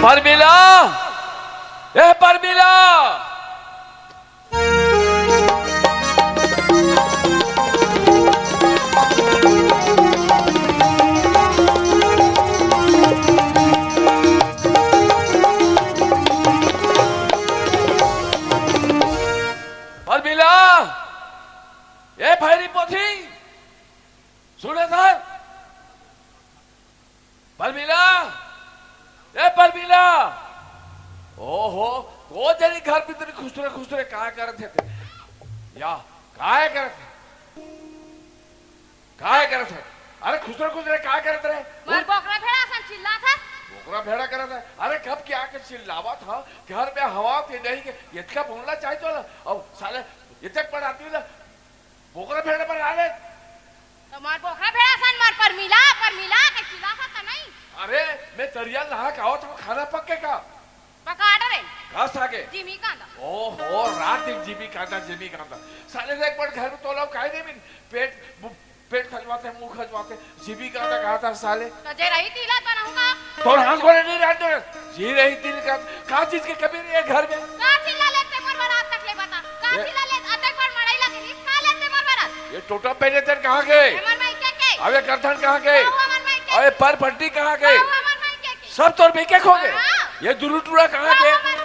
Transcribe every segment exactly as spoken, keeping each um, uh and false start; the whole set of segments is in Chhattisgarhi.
परमिला, ए परमिला। परमिला, ए भैरी पोथी, सुन हे? परमिला, ए परमिला। ओहो, वो तेरी घर भीतरी खुसरे खुसरे काय करत हे ते? या, काय करत हे? काय करत हे? अरे खुसरे खुसरे काय करत रहे? मोर बोकरा भेड़ा असन चिल्लात हे। बोकरा भेड़ा करत हे? अरे कब के आके चिल्लावत हे? घर में हवा के नहीं के, इतना बोलना चाहिए तो ना। अब साले इतने बड़ा आदमी ना, बोकरा भेड़ा बना ले। तो मोर बोकरा भेड़ा असन मोर परमिला, परमिला के चिल्लात हे त नहीं? अरे, मैं तरिया नहा के आवत हूँ, खाना पक के का? पका डरे। का सागे? जिमी कांदा। ओहो, रात दिन जिमी कांदा, जिमी कांदा। साले से एक बार घर में तोला काहे नहीं मिल? पेट, मु-, पेट खजवाते, मुंह खजवाते, जिमी कांदा कहा था साले। तो जे रही तिला बनाऊंगा। तोर हाथ गोड़े नहीं रहते। जी रही तिल का, का चीज की कमी नहीं है घर में? का चिल्ला लेते मोर बर आज तक ले बता? का ये चिल्ला लेते? अतेक बार मड़ई लगे, का लेते मोर बर आज? ये टोटा पहने तेरे कहाँ गए? हमर माई के के? अबे करधन कहाँ गए? का हमर माई के? अबे पर पट्टी कहाँ गए? का हमर माई के के? सब तोर बेके खो गए। हाँ। ये दुलू टूरा कहाँ गए? हमर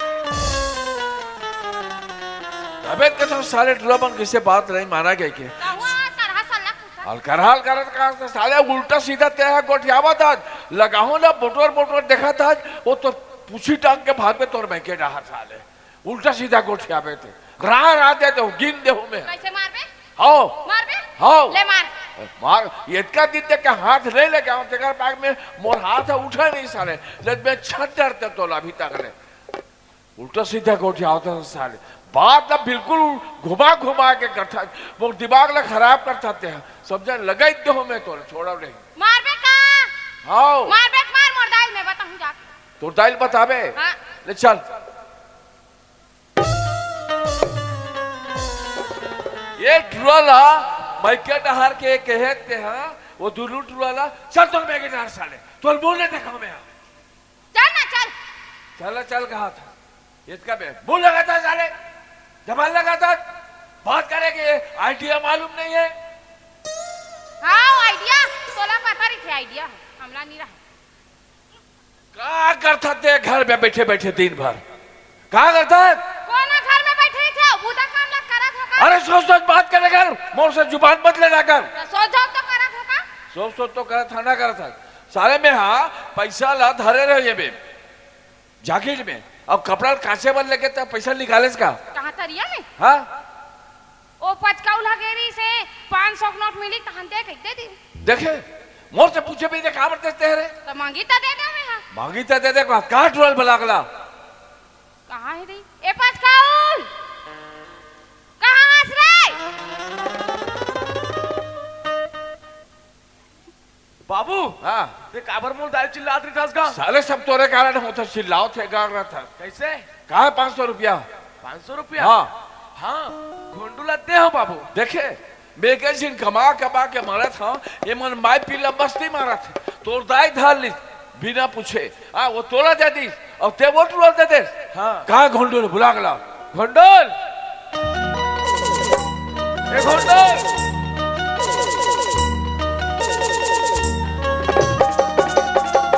तबीयत के तो साले टूरा बन किसे बात नहीं माना गए के? का हुआ? तरहा सल्ला कुत्ता। हल करहाल करत कहा से साले उल्टा सीधा ते है गोठियावा था। लगाहो ना बोटोर बोटोर देखा था। वो तो पूछी टांग के भाग में तोर बेके रहा साले। उल्टा सीधा गोठियावे ते। राह राह दे दे, गिन दे हूँ मैं। कैसे मारबे? हाओ। मारबे? हाओ। ले मार। मार, इतका दिन तक के हाथ नहीं लेके आऊं, तेकर बैग में मोर हाथ उठा नहीं साले। ले मैं छत डरते तोला अभी तक ले। उल्टा सीधा गोठियावत हे साले। बात ना बिल्कुल घुमा घुमा के करत हे। मोर दिमाग ला खराब करत हे। समझा, लगाई दे हूँ मैं तोला, छोड़ा नहीं। मारबे का? हाओ। मारबे के मार, मोर दाई ल मैं बताहूँ जाके। तोर दाई ल बताबे? हाँ। ले चल। ये टुरा ला, मइके डहर के कहे ते हा, वो दुनू टुरा ला, चल तोर मइके डहर साले, तोर मुंह नहीं देखाहूं मैं हा। चल ना, चल। चल ना, चल कहा था। इतका बे, मुंह लगाता साले, जबान लगाता, बात करे के idea मालूम नहीं है। हाँ, idea, तोला पता रही थे idea, हमला नहीं रहा। का करत हे घर में बैठे बैठे दिन भर? का करत हे? कोना घर में बैठे रहिथे, बूता काम ला करत हो का? अरे सोच सोच बात करे कर, मोर से जुबान मत लड़ा कर। तो सोच जाओ तो करत हो का? सोच सोच तो करत हा ना करत हा। साले में हा पैसा ला धरे रहे ये बे, जाकेट में, अब कपड़ा काचे बर लेके त पैसा निकालेस का? कहाँ तरिया में? हाँ। ओ पचकाउल ह गेरी से पाँच सौ के नोट मिली, तहन दे कहि दे दी। देखे, मोर से पूछे भी दे, काबर देते हैं रे? तो मांगी तो दे दे मैं, हाँ। मांगी तो दे दे, का, का टुरल बलागला? कहाँ है रे? ए पचकाउल! कहाँ हस रे? बाबू, हाँ। ते काबर मोर दाई चिल्लात रहिथस गा? साले सब तोरे कारण होत हे, चिल्लावत हे, गाग रहा था। कैसे? कहाँ है पाँच सौ रुपया? पाँच सौ रुपया? हाँ। हाँ, घोंडू ला दे हो बाबू। देखे, मैं के झिन कमा कमा के मरत हूँ, ये मन माई पीला मस्ती मारत हे। तोर दाई धर ली, बिना पूछे। हाँ, वो तोला दे दी, अउ ते वो टुरा दे दे। हाँ। कहाँ घोंडोल? बुला के ला। घोंडोल! ए घोंडोल!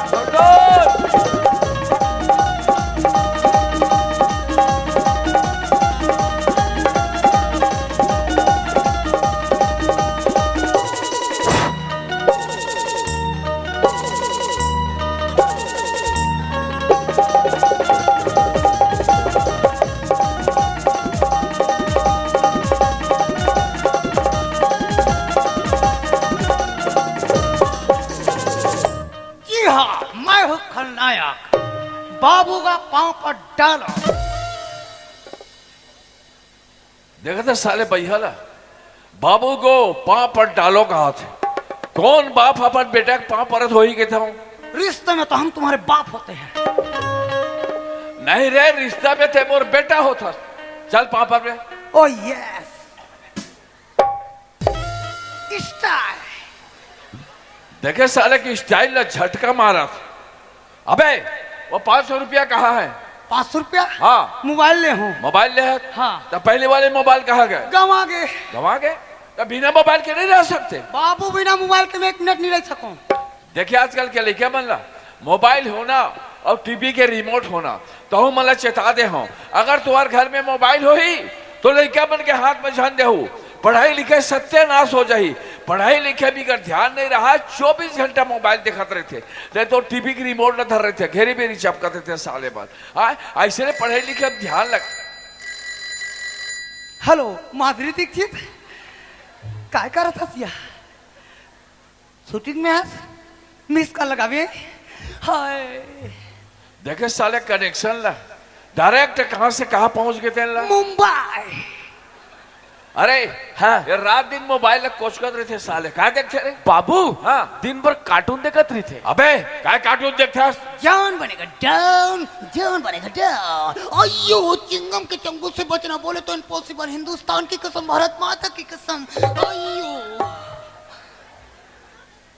घोंडोल! जी हाँ, मैं हूँ खलनायक, बाबू का पाँव पर डालो। देखत हे साले बइहा ला, बाबू को पाँव पर डालो कहा थे। कौन बाप अपन बेटा के पाँव परत होही के था? रिश्ते में तो हम तुम्हारे बाप होते हैं। नहीं रे, रिश्ता में ते मोर बेटा होत हस। चल पाँव पर बे। Oh yes, style। देखे साले की style ला झटका मारत। अबे, वो पाँच सौ रुपया कहाँ है? पाँच सौ रुपया? हाँ। मोबाइल ले हूँ। मोबाइल ले है? हाँ। तो पहले वाले मोबाइल कहाँ गए? गंवा गए। गंवा गए? तो बिना मोबाइल के नहीं रह सकते। बाबू, बिना मोबाइल के मैं एक मिनट नहीं रह सकूँ। देखिए, आजकल के लइका मन ला मोबाइल होना और टीवी के रिमोट होना, तो हूँ मन ला चेता दे हूँ, अगर तुम्हारे घर में मोबाइल होही तो लइका मन के हाथ में झन देहू। पढ़ाई लिखाई सत्यानाश हो जाही। पढ़ाई लिखाई में अगर ध्यान नहीं रहा, चौबीस घंटा मोबाइल देखत रहते, नहीं तो टीवी के रिमोट ला धर रहते, घेरी बेरी चपकत रहते साले मन। हाँ, ऐसे ने पढ़ाई लिखाई में ध्यान लग। हेलो, माधुरी दीक्षित, काय करत हस या? शूटिंग में हस? मिस कॉल लगावे। हाय। देखे साले कनेक्शन ला, डायरेक्ट कहाँ से कहाँ पहुंच गए तेन ला। मुंबई। अरे, हाँ। ये रात दिन मोबाइल ला कोचकत रहिथे साले, का देखथे रे? बाबू, हाँ। दिन भर कार्टून देखत रहिथे। अबे, काय कार्टून देखथस? जौन बनेगा डाउन, जौन बनेगा डाउन। अयो, चिंगम के चंगुल से बचना बोले तो इम्पॉसिबल, हिंदुस्तान की कसम, भारत माता की कसम। अयो।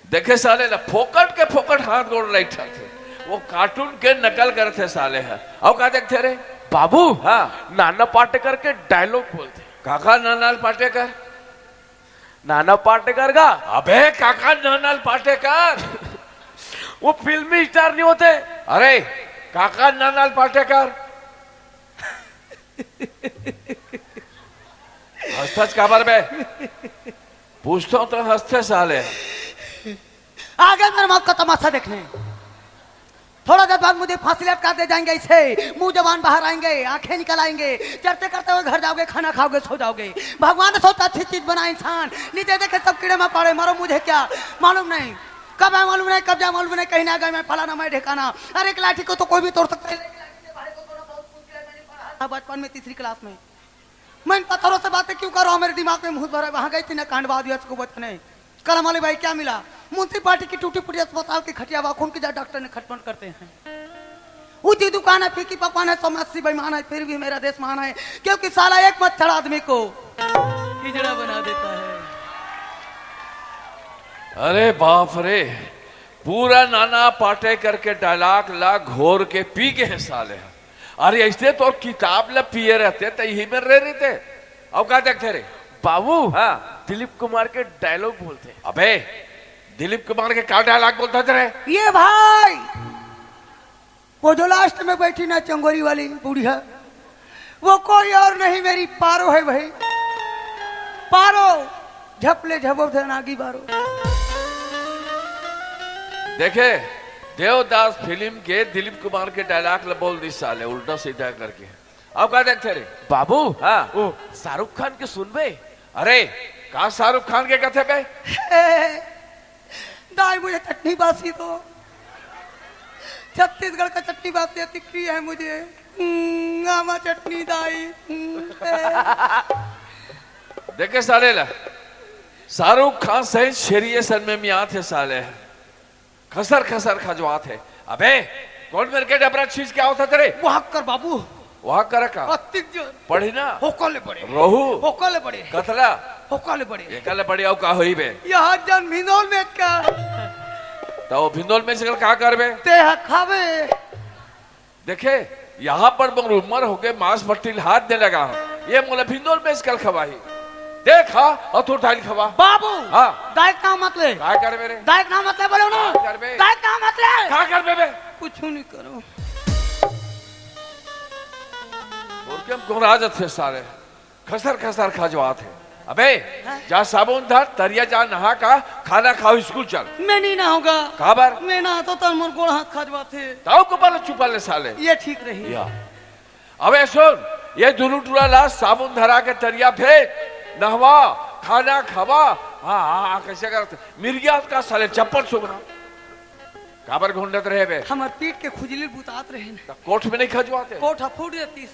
देखे साले ला, फोकट के फोकट हाथ गोड़ लइठाथे। वो कार्टून के नकल करथे साले ह। अउ का देखथे रे? बाबू, हाँ। नाना पाटेकर के डायलॉग बोलथे। काका नानाल पाटेकर? नाना पाटेकर का? अबे काका नानाल पाटेकर। वो फिल्मी स्टार नहीं होते? अरे, काका नानाल पाटेकर। हंसथस काबर बे? पूछता हूँ तो हंसथे साले। आ गए मेरे मौत का तमाशा देखने। थोड़ा देर बाद मुझे फांसी लटका दे जाएंगे, ऐसे मुंह जबान बाहर आएंगे, आंखें निकल आएंगे, चरते करते हुए घर जाओगे, खाना खाओगे, सो जाओगे। भगवान ने सोचा अच्छी चीज बना इंसान, नीचे देखे सब कीड़े मकोड़े, मरो मुझे क्या मालूम नहीं, कब आए मालूम नहीं, कब जाए मालूम नहीं, कहीं ना गए मैं फलाना मैं ढेकाना। अरे एक लाठी को तो कोई भी तोड़ सकता है, लेकिन लाठी से भारी को तोड़ना बहुत मुश्किल है। मैंने पढ़ा था बचपन में तीसरी क्लास में। मैं इन पत्थरों से बातें क्यों कर रहा हूँ? मेरे दिमाग में भूत भरा है। वहां गई थी ना कांडवाद यश को बचने। कलम वाली बाई क्या मिला? म्युनिसिपालिटी की टूटी फूटी अस्पताल की खटिया व खून की जा डॉक्टर ने खटपट करते हैं। ऊंची दुकान है, फीकी पकवान है, समाज से बेईमान है, फिर भी मेरा देश महान है, क्योंकि साला एक मच्छर आदमी को हिजड़ा बना देता है। अरे बाप रे, पूरा नाना पाटेकर के डायलॉग ला घोर के पी के है साले। अरे ऐसे तो किताब ला पिए रहते त इही में रह रहते। अब का देखते रे? बाबू, हाँ। दिलीप कुमार के डायलॉग बोलथे। अबे, दिलीप कुमार के का डायलॉग बोलता थे रे? ये भाई, वो जो लास्ट में बैठी ना चंगोरी वाली बुढ़िया, वो कोई और नहीं, मेरी पारो है भाई। पारो, झपले झबो थे नागी बारो। देखे, देवदास फिल्म के दिलीप कुमार के डायलॉग ल बोल दी साले, उल्टा सीधा करके। अब का देखते रे? बाबू, हाँ। ओ, शाहरुख खान के सुनबे? अरे, का शाहरुख खान के कथे बे? दाई, मुझे चटनी बासी दो। छत्तीसगढ़ का चटनी बासी अति प्रिय है मुझे। हम्म, आमा चटनी दाई। हम्म, ए। देखे साले ला, शाहरुख खान सहित शेरिए सन में मियाँ थे साले। खसर खसर खजवात हे। अबे, कौन मेर के डबरा छींच के आवत हे रे? वहां कर बाबू। वहां कर का? अतिक जोर। पढ़ी ना। होका ले बड़े। रोहू। होका ले बड़े। कतला। होका ले बड़े। एका ले बड़े अउ का होई बे? यहां जन भिंदोल में का। तो भिंदोल में से का करबे? ते हा खावे। देखे, यहाँ पर मोर उम्र होगे, मांस मट्टी ल हाथ दे लगा हूँ। ये मोला भिंदोल में इसकल खवाही। देख, हाँ, अउ तू डाल खवा। बाबू, हाँ। दाई का मत ले। का करबे रे? दाई का मत ले, बोलो ना। का करबे? दाई का मत ले। का करबे बे? कुछ नहीं करो। और क्या गोराज थे सारे? खसर खसर खजवात हे। अबे, हाँ? जा साबुन धर, तरिया जा नहा का, खाना खाओ, स्कूल चल। मैं नहीं नहाऊंगा। काबर? मैं नहाता तो मोर गोड़ हाथ खजवात हे। ताऊ को बोलो चुपा ले साले। ये ठीक रही। या। अबे सुन, ये दुनू टूरा ला साबुन धरा के तरिया भेज, नहवा, खाना खवा। हाँ, हाँ, हाँ, कैसे करत? मिर्गिया का साले चप्पल सुखा। काबर घोंडत रहे बे? हमर पीठ के खुजली बुतात रहे न। त कोठ में नहीं खजवाते? कोठ ह फूट जातीस।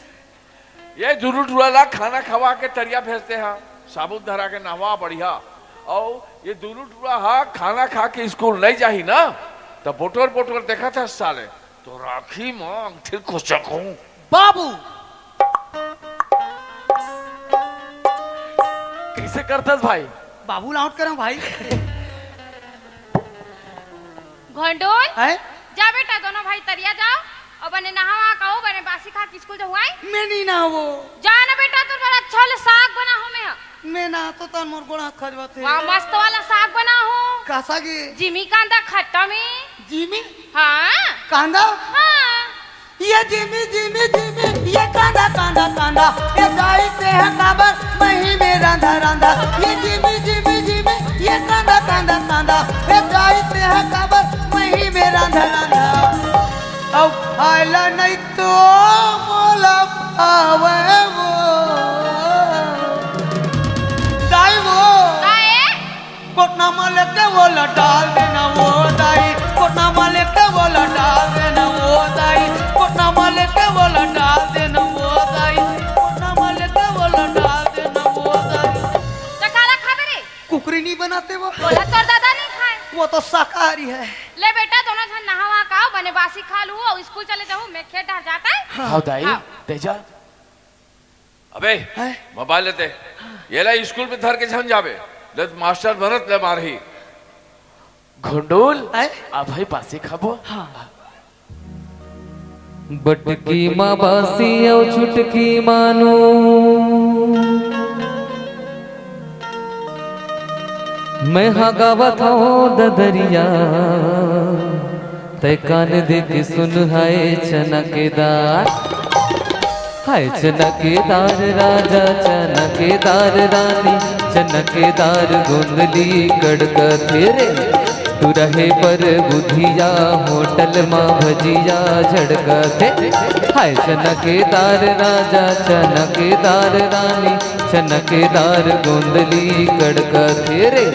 ये दुनू टूरा ला खाना खवा के तरिया भेजते हैं, साबुन धरा के नहवा बढ़िया। अउ ये दुनू टूरा हा खाना खा के स्कूल नहीं जाही ना, त बोटर बोटर देखत हे साले, तो राखी मांग फिर कुछ कहूं। बाबू, कैसे करतस भाई? बाबू लाउट करम भाई। घोंडोल, हैं? जा बेटा, दोनों भाई तरिया जाओ। अउ बने नहावा का हो, बने बासी खा के स्कूल जाहू आई। मैं नहीं नहावो। जा ना बेटा, तोर बर अच्छा ले साग बनाहूं मैं। मैं नहातो तन मोर गोड़ हाथ खजवाथे। वाह, मस्त वाला साग बनाहूं। का साग ए? जिमी कांदा खट्टा में। जिमी? हाँ। कांदा? हाँ। ये जिमी, जिमी, जिमी, ये कांदा, कांदा, कांदा, ये दाई ते है काबर मही में रांधा, रांधा। ये जिमी, जिमी, जिमी, ये कांदा, कांदा, कांदा, ये दाई ते है काबर मही में रांधा, रांधा। अब खाइला नहीं तो मोला पावे वो। दाई वो। काए? कोटना मा लेके वोला डाल देना वो दाई, कोटना मा लेके वोला डाल देना वो दाई, कोटना मा लेके वोला डाल देना वो दाई, कोटना मा लेके वोला डाल देना वो दाई। त काला खाबे रे? कुकरी नहीं बनाते वो। बोला तोर दादा नहीं खाए। वो तो शाकाहारी है। ले बेटा, दोनों झन नहावा का, बने बासी खा लू अउ स्कूल चले जाहू, मैं खेत डहर जात हंव। हाँ। हाँ दाई, हाँ। तेजा। अबे, हैं? मोबाइल लेते। येला स्कूल में धर के झन जाबे। ले मास्टर भरत ले मारही। घोंडुल, हैं? आ भाई बासी खाबो। हाँ। बटकी मा बासी अउ छुटकी मा नून। मैं हा गावत हंव ददरिया, तै कान दे के सुन हाय चना के दार। हाय चना के दार राजा, चना के दार रानी, चना के दार गोंदली कड़कथे रे। टुरहे पर बुधिया, होटल मा भजिया झड़कथे। हाय चना के दार राजा, चना के दार रानी, चना के दार गोंदली कड़कथे रे।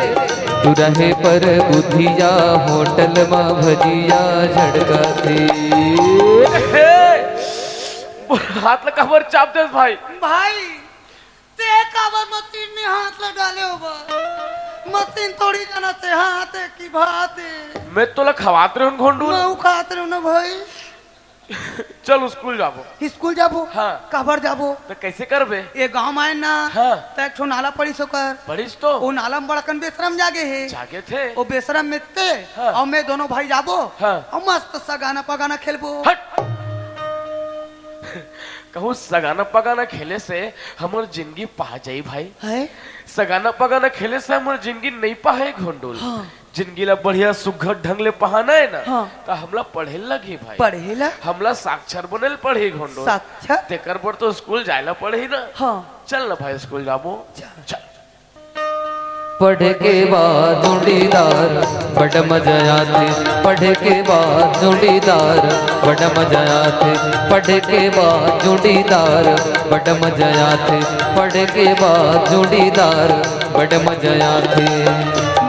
टुरहे पर बुधिया, होटल मा भजिया झड़कथे। हे! हाथ ला काबर चाप देस भाई? भाई, ते काबर मशीन में हाथ ला डाले हो बा? मशीन थोड़ी जानत हे, हाथ हे कि भात हे। मैं तोला खवात रहेंव घोंडुल। मैं खात रहेंव ना भाई। चल स्कूल जाबो। स्कूल जाबो? हाँ। काबर जाबो? त कैसे करबे? ये गांव में आए ना, हाँ। त एक ठो नाला पड़िस ओकर। पड़िस तो? वो नाला में बड़कन बेसरम जागे हे। जागे थे। वो बेसरम में ते हाँ। अउ मैं दोनों भाई जाबो। हाँ। अउ मस्त सगाना पगाना खेलबो। हट। कहूँ सगाना पगाना खेले से हमर जिंदगी पहा जाई भाई। हैं? सगाना पगाना खेले से हमर जिंदगी नहीं पहाए घोंडुल। हाँ। जिंदगी ला बढ़िया सुघर ढंग ले पहाना हे ना, हाँ। त हमला पढ़े ल लगही भाई। पढ़े ला? हमला साक्षर बने ल पड़ही घोंडुल। साक्षर? तेकर बर तो स्कूल जाए ला पड़ही ना। हाँ। चल ना भाई स्कूल जाबो। चल। चल। पढ़े के बाद जोड़ीदार बड़ मजा आथे, पढ़े के बाद जोड़ीदार बड़ मजा आथे, पढ़े के बाद जोड़ीदार बड़ मजा आथे, पढ़े के बाद जोड़ीदार बड़ मजा आथे,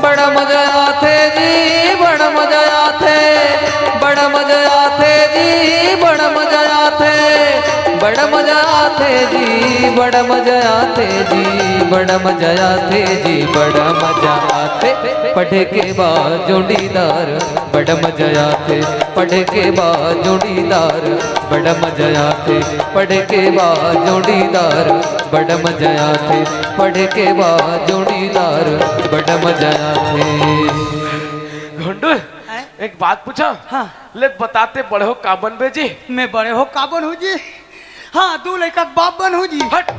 बड़ मजा आथे जी, बड़ मजा आथे, बड़ मजा आथे जी, बड़ मजा आथे, बड़ मजा आथे जी, बड़ मजा आथे जी, बड़ मजा आथे जी, बड़ मजा आथे। पढ़े के बाद जोड़ीदार बड़ मजा आथे, पढ़े के बाद जोड़ीदार बड़ मजा आथे, पढ़े के बाद जोड़ीदार बड़ मजा आथे, पढ़े के बाद जोड़ीदार बड़ मजा आथे। घोंडुल, हैं? एक बात पूछा? हाँ। ले बताते बड़े हो का बनबे जी? मैं बड़े हो का बनहूँ जी? हाँ, दू लइका के बाप बनहूँ जी। हट।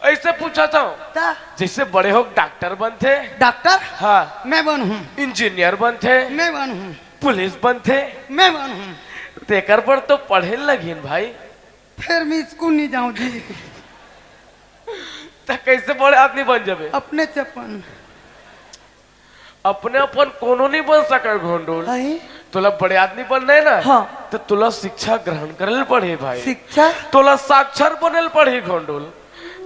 ऐसे पूछा था। ता? जैसे बड़े हो डॉक्टर बनथे। डॉक्टर? हाँ। मैं बनहूँ। इंजीनियर बनथे। मैं बनहूँ। पुलिस बनथे। मैं बनहूँ। तेकर बर तो पढ़े ल लगही न भाई। फिर मैं स्कूल नहीं जाऊँ जी। त कैसे बड़े आदमी बन जाबे? अपने चपन। अपने अपन कोनो नहीं बन सके घोंडुल। हैं? तोला बड़े आदमी बनना हे ना? हाँ। त तोला शिक्षा ग्रहण करे ल पड़ही भाई। शिक्षा? तोला साक्षर बने ल पड़ही घोंडुल।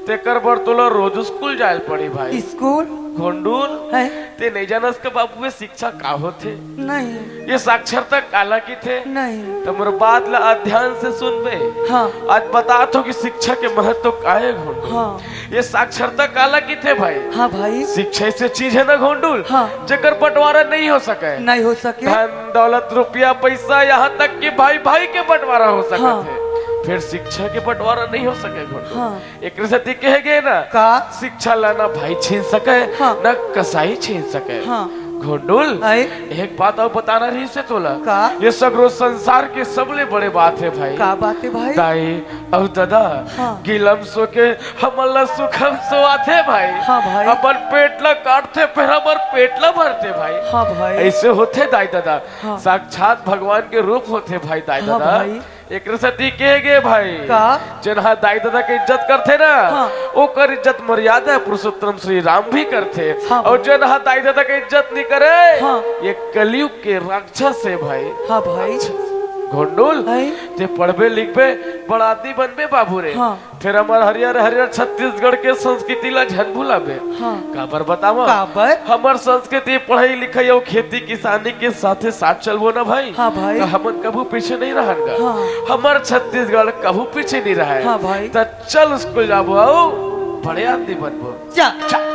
तेकर बर तोला रोज स्कूल जाए ल पड़ही भाई। स्कूल? घोंडुल, हैं? ते नहीं जानस के बाबू, ये शिक्षा का होथे? नहीं। ये साक्षरता काला किथे? नहीं। त मोर बात ला ध्यान से सुनबे। हाँ। आज बतात हों कि शिक्षा के महत्व का हे घोंडुल। हाँ। ये साक्षरता काला किथे भाई? हाँ भाई। शिक्षा ऐसे चीज हे ना घोंडुल, हाँ। जेकर बंटवारा नहीं हो सके। नहीं हो सके। धन दौलत, रुपया, पैसा, यहाँ तक कि भाई भाई के बंटवारा हो सकत हाँ। हे, फिर शिक्षा के बंटवारा नहीं हो सके घोंडुल। हाँ। एकरे सेती कहे गे ना, का? शिक्षा ला ना भाई छीन सके, हाँ। ना कसाई छीन सके। हाँ। घोंडुल, आए? एक बात अउ बताना रहिस हे तोला। का? ये सगरो संसार के सबले बड़े बात हे भाई। का बात हे भाई? दाई अउ ददा, हाँ। गिलम सो के हमन ला सुखम सोवाथे भाई। हाँ भाई। अपन पेट ला काटथे, फेर हमर पेट ला भरथे भाई। हाँ भाई। अइसे होथे दाई ददा। हाँ। साक्षात भगवान के रूप होथे भाई दाई हाँ ददा। भाई। एकरे सेती के गे भाई, का? जेन हा दाई ददा के इज्जत करथे ना, हाँ। ओकर इज्जत मर्यादा पुरुषोत्तम श्री राम भी करथे। हाँ अउ भाई। जेन हा दाई ददा के इज्जत नी करे, हाँ। ये कलयुग के राक्षस हे भाई। हाँ भाई। घोंडुल, भाई। ते पढ़बे लिखबे, बड़ा आदमी बनबे बाबू रे। हाँ। फेर हमर हरियर हरियर छत्तीसगढ़ के संस्कृति ला झन भुलाबे। हाँ। काबर बतावं? काबर? हमर संस्कृति, पढ़ई लिखई अउ खेती किसानी के साथे साथ चलबो ना भाई। हाँ भाई। त हमन कभू पीछे नइ रहन गा। हाँ। हमर छत्तीसगढ़ कभू पीछे नइ रहय। हाँ भाई। त चल स्कूल जाबो अउ बड़े आदमी बनबो। जा। जा।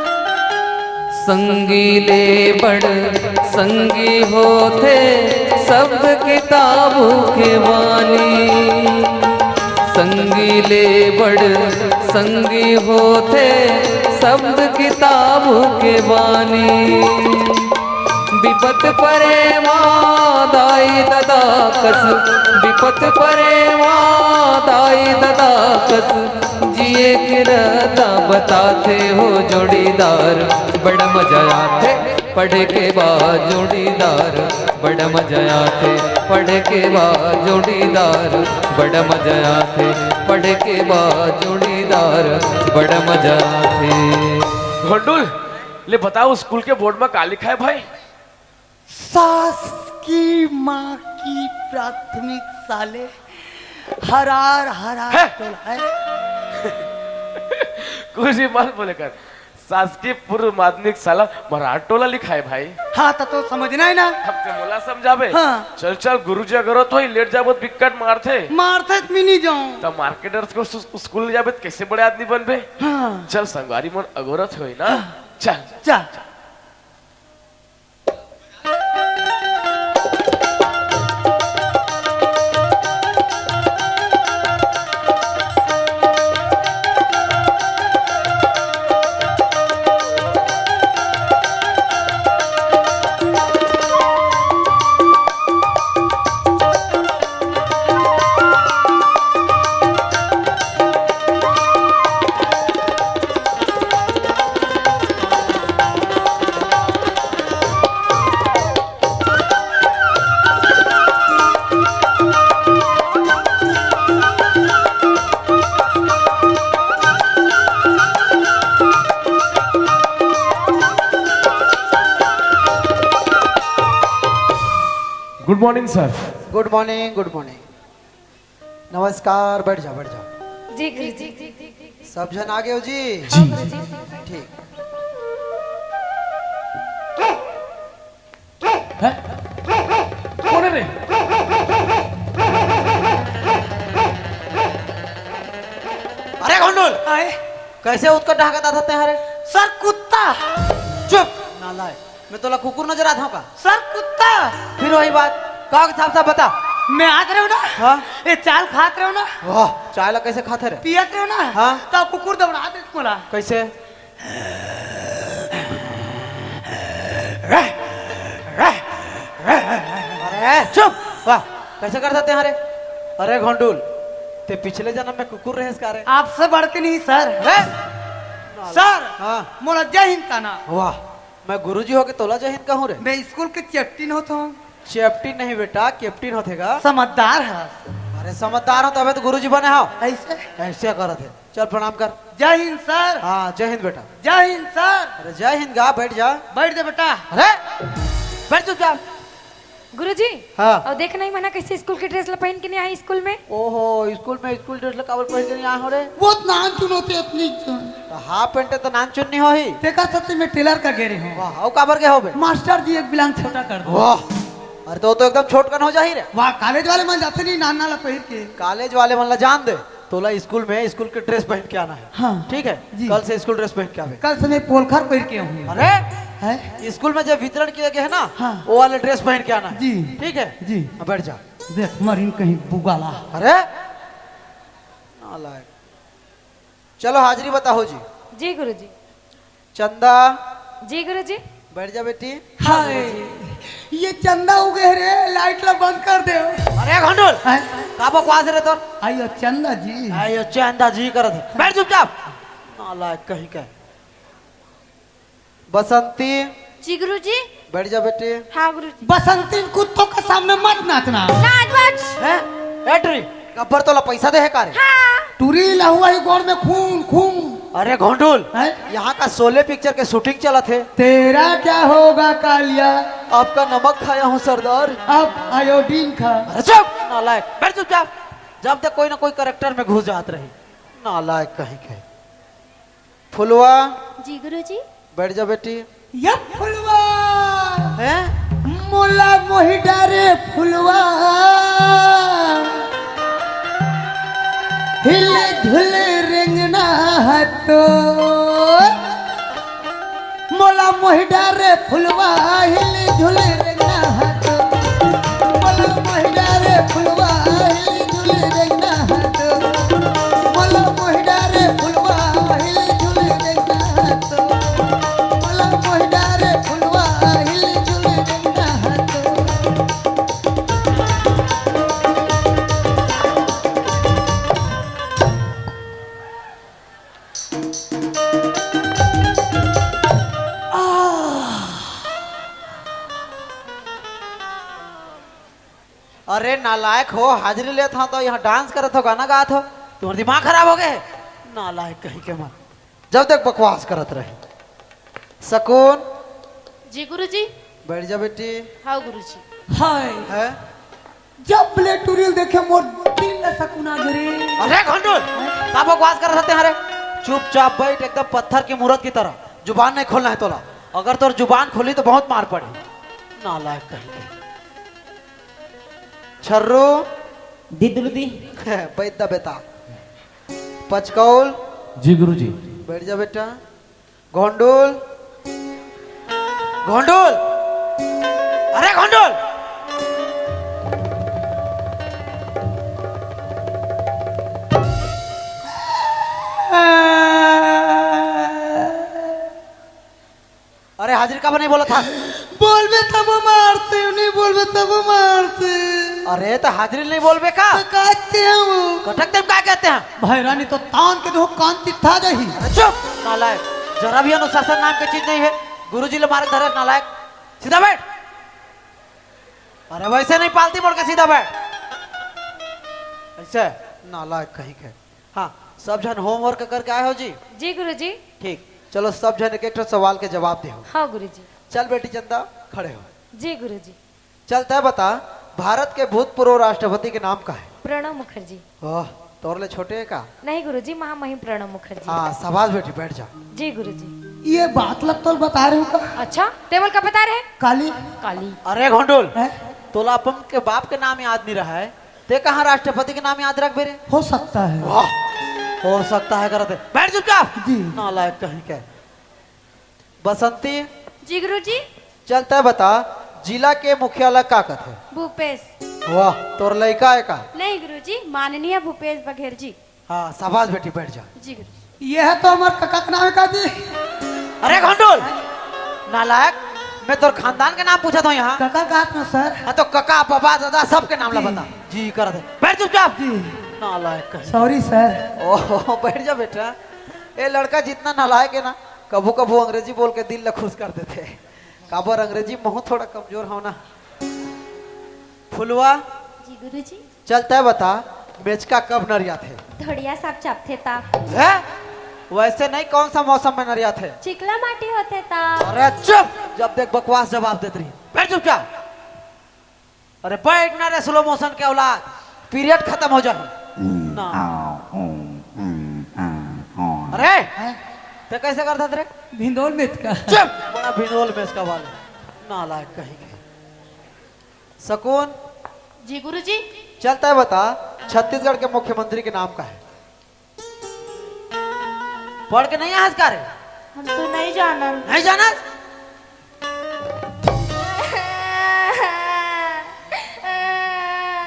संगी ले बड़ संगी होथे सब किताबू के बानी। संगी ले बड़ संगी होथे सब किताबू के बानी। बिपत परे मा दाई ददा कस, बिपत परे मा दाई ददा कस, जिए के रता बताथे हो जोड़ीदार, बड़ा मजा आथे पढ़े के बाद जोड़ीदार, बड़ा मजा आथे पढ़े के बाद जोड़ीदार, बड़ा मजा आथे पढ़े के बाद जोड़ीदार, बड़ा मजा आथे। घोंडुल, ले बताओ, स्कूल के बोर्ड में का लिखा है भाई? शासकीय माँ की प्राथमिक शाले हरार हरार है? टोला है। कुछ भी मत बोले कर, शासकीय पूर्व माध्यमिक शाला मरार टोला लिखा है भाई। हाँ, त तो समझना है ना। अब ते मोला समझाबे? हाँ। चल चल, गुरुजी अगर तो ही लेट जाबो त बिक्कट मारथे। मारथे त मैं नहीं जाऊँ। त मार्केटर्स को सु-, स्कूल ले जाबे त कैसे बड़े आदमी बनबे? हाँ। चल संगवारी मन अगोरत होई ना। हाँ। चल। चल। गुड मॉर्निंग सर। गुड मॉर्निंग, गुड मॉर्निंग। नमस्कार, बैठ जाओ, बैठ जाओ। जी गुरुजी। सब झन आ गए हो जी? जी। हाँ गुरुजी। ठीक। हैं? कौन है रे? अरे घोंडुल, आए? कैसे उतका ढाका था तेहरे? सर, कुत्ता। चुप, नालायक। मैं तोला कुकुर नजर आत हूँ का? सर, कुत्ता। फिर वही बात, का के साफ साफ बता। मैं आत रहे हो ना? हाँ। ये चाल खात रहे हो ना? वाह, चाय ला कैसे खाते रहे? पियत रहे हो ना? हाँ। तो कुकुर दौड़ा दे मोला। कैसे? अरे चुप, वाह, कैसे कर सकते हैं रे? अरे घोंडुल, ते पिछले जन्म में कुकुर रहेस का रे? आपसे बढ़ के नहीं सर। अरे? सर, हाँ। मोला जय हिंद कहना। वाह, मैं गुरुजी होके तोला जय हिंद कहूँ रे? मैं स्कूल के कैप्टन होत हूँ। कैप्टन नहीं बेटा, कैप्टन होथे गा। समझदार है। अरे समझदार हो तबे तो गुरुजी बने हो। ऐसे? ऐसे करत है। चल प्रणाम कर। जय हिंद सर। हाँ, जय हिंद बेटा। जय हिंद सर। अरे जय हिंद गा, बैठ जा। बैठ दे बेटा। अरे बैठ चुपचाप। गुरुजी, हाँ। अउ देख नहीं मना कैसे स्कूल के ड्रेस ला पहन के नहीं आई स्कूल में? ओहो, स्कूल में स्कूल ड्रेस ला काबर पहन के नहीं आए हो रे? वो तो नान चुन होते अपनी चुन। तो हाफ पैंट तो नान चुन नहीं हो ही। तेकर सत्य में टेलर का गेरे हूँ। वाह, अउ काबर के हो बे? मास्टर जी एक बिलांग छोटा कर दो। वाह, अरे तो, तो एकदम छोट कन हो जाही रे। वाह, कॉलेज वाले मन जाते नहीं नान नाला पहिर के। कॉलेज वाले मन ला जान दे, तोला स्कूल में स्कूल के ड्रेस पहन के आना है। हाँ। ठीक है? जी। कल से स्कूल ड्रेस पहन के आवे। कल से मैं पोलखर पहिर के आऊँ। अरे? है? स्कूल में जब वितरण किया गया है ना, हाँ। वो वाले ड्रेस पहन के आना है। जी। ठीक है? जी। अब बैठ जा। देख, मरीन कहीं बुगाला। अरे? नालायक। चलो, हाजिरी बताओ जी। जी गुरुजी। चंदा। जी गुरुजी। बैठ जा बेटी। हाय, ये चंदा उगे रे, लाइट ला बंद कर दे। अरे घंडुल, हैं? का बकवास रे तोर? आयो चंदा जी। आयो चंदा जी करत हे। बैठ चुपचाप। नालायक कहीं का। बसंती। जी गुरुजी। बैठ जा बेटी। हाँ गुरुजी। बसंती, कुत्तों के सामने मत नाचना। नाच वाच। हैं? ए टुरी, गब्बर तोला पैसा दे हे का रे? हाँ। टुरी लहुआ ही गोड़ में खून, खून। अरे घोंडुल, हैं? यहाँ का शोले पिक्चर के शूटिंग चलत हे। तेरा क्या होगा कालिया? आपका नमक खाया हूँ सरदार। अब आयोडीन खा। अरे चुप, नालायक, बैठ चुपचाप। जब तक कोई ना कोई कैरेक्टर में घुस जात रही, नालायक कहीं के। फुलवा। जी गुरुजी। बैठ जा बेटी। ये फुलवा। हैं? मोला मोहि डारे फुलवा। हिले धुले रेंगना हतो। मोला मोहि डारे फुलवा, हिले धुले रेंगना हतो। मोला मोहि डारे फुलवा, हिले धुले रेंगना हतो। मोला मोहि डारे फुलवा, हिले धुले रेंगना हतो। मोला मोहि डारे फुलवा, हिले धुले रेंगना हतो। अरे नालायक हो, हाजिरी लेत हव तो यहाँ डांस करत हव, गाना गात हव, तुम्हर दिमाग खराब हो गे हे? नालायक कहीं के मन, जब देख बकवास करत रही। सकून। जी गुरुजी। बैठ जा बेटी। हाँ गुरुजी। हाय। हैं? जब ले टुरी ल देखे मोर दिल ला सकून आ गे रे। अरे घंडुल, का बकवास करत हस तें रे? चुपचाप बैठ, एकदम पत्थर की मूरत की तरह। जुबान नहीं खोलना हे तोला। अगर तोर जुबान खुली तो बहुत मार पड़ही। नालायक कहीं के। छर्रू। दिदुलदी। बैठ जा बेटा। पचकौल। जी गुरुजी। बैठ जा बेटा। घोंडुल, घोंडुल, अरे घोंडुल। अरे हाजिरी काबर नहीं बोलत हस? बोलबे तब मारथे, नहीं बोलबे तब मारथे। अरे त हाजिरी नहीं बोलबे का? त का कहते हैं वो? कटक तेम का कहते हैं? भैरानी तो तान के देखो, कान तित्था जाही। अरे चुप, नालायक। जरा भी अनुशासन नाम के चीज नहीं हे। गुरुजी ल मारे धरे, नालायक। सीधा बैठ। अरे वैसे नहीं पालती मोड़ के, सीधा बैठ। ऐसे, नालायक कहीं के। हाँ, सब झन होमवर्क करके आए हो जी? जी गुरुजी। ठीक, चलो सब झन एक एक ठो सवाल के जवाब देहू। हाँ गुरुजी। चल बेटी चंदा, खड़े हो। जी गुरुजी। चल तैं बता, भारत के भूतपूर्व राष्ट्रपति के नाम का हे? प्रणब मुखर्जी। वाह, तोर ले छोटे हे का? नहीं गुरुजी, महामहिम प्रणब मुखर्जी। हाँ, शाबाश बेटी, बैठ जा। जी गुरुजी। ये बात ल तोला बता रहे हो का? अच्छा, तें मोला का बता रहे? काली। काली। अरे घोंडुल, हैं? तोला अपन के बाप के नाम याद नहीं रहा हे, तें कहाँ राष्ट्रपति के नाम याद रखबे रे? हो सकता है। वाह, हो सकता है करत हे। बैठ चुपचाप। जी। नालायक कहीं के। बसंती। जी गुरुजी। चल तैं बता, जिला के मुखिया ल का कथे? भूपेश। वाह, तोर लइका हे का? नहीं गुरुजी, माननीय भूपेश बघेल जी। हाँ, शाबाश बेटी, बैठ जा। जी गुरुजी। ये ह तो हमर कका के नाम हे का जी? अरे घोंडुल, नालायक, मैं तोर खानदान के नाम पूछत हूँ यहाँ। कका का हाथ में सर? हाँ तो कका, बाबा, दादा, सबके नाम ला जी। बता। जी करत हे। बैठ चुपचाप। जी। नालायक कहीं। Sorry sir. ओहो, बैठ जा बेटा। ए लड़का जितना नालायक हे ना, कभू कभू अंग्रेजी बोल के दिल ला खुश कर देथे। काबर अंग्रेजी महूँ थोड़ा कमजोर हूँ ना। फुलवा। जी गुरुजी। चल तैं बता, मेचका कब नरियाथे? धोड़िया साब चापथे ता। हैं? वैसे नहीं, कौन सा मौसम में नरियाथे? चिकला माटी होथे ता। अरे चुप, जब देख बकवास जवाब देत रही। बैठ चुपचाप। अरे बैठ ना रे स्लो मोशन के औलाद, पीरियड खतम हो जाही। ना। अरे, तें कैसे करत हस रे? भिंडोल मेचका। चुप, बड़ा भिंडोल मेचका वाले, नालायक कहीं के। सकून। जी गुरुजी। चल तैं बता, छत्तीसगढ़ के मुख्यमंत्री के नाम का हे? पढ़ के नहीं आए हस का रे? हम तो नहीं जानन। नहीं जानस?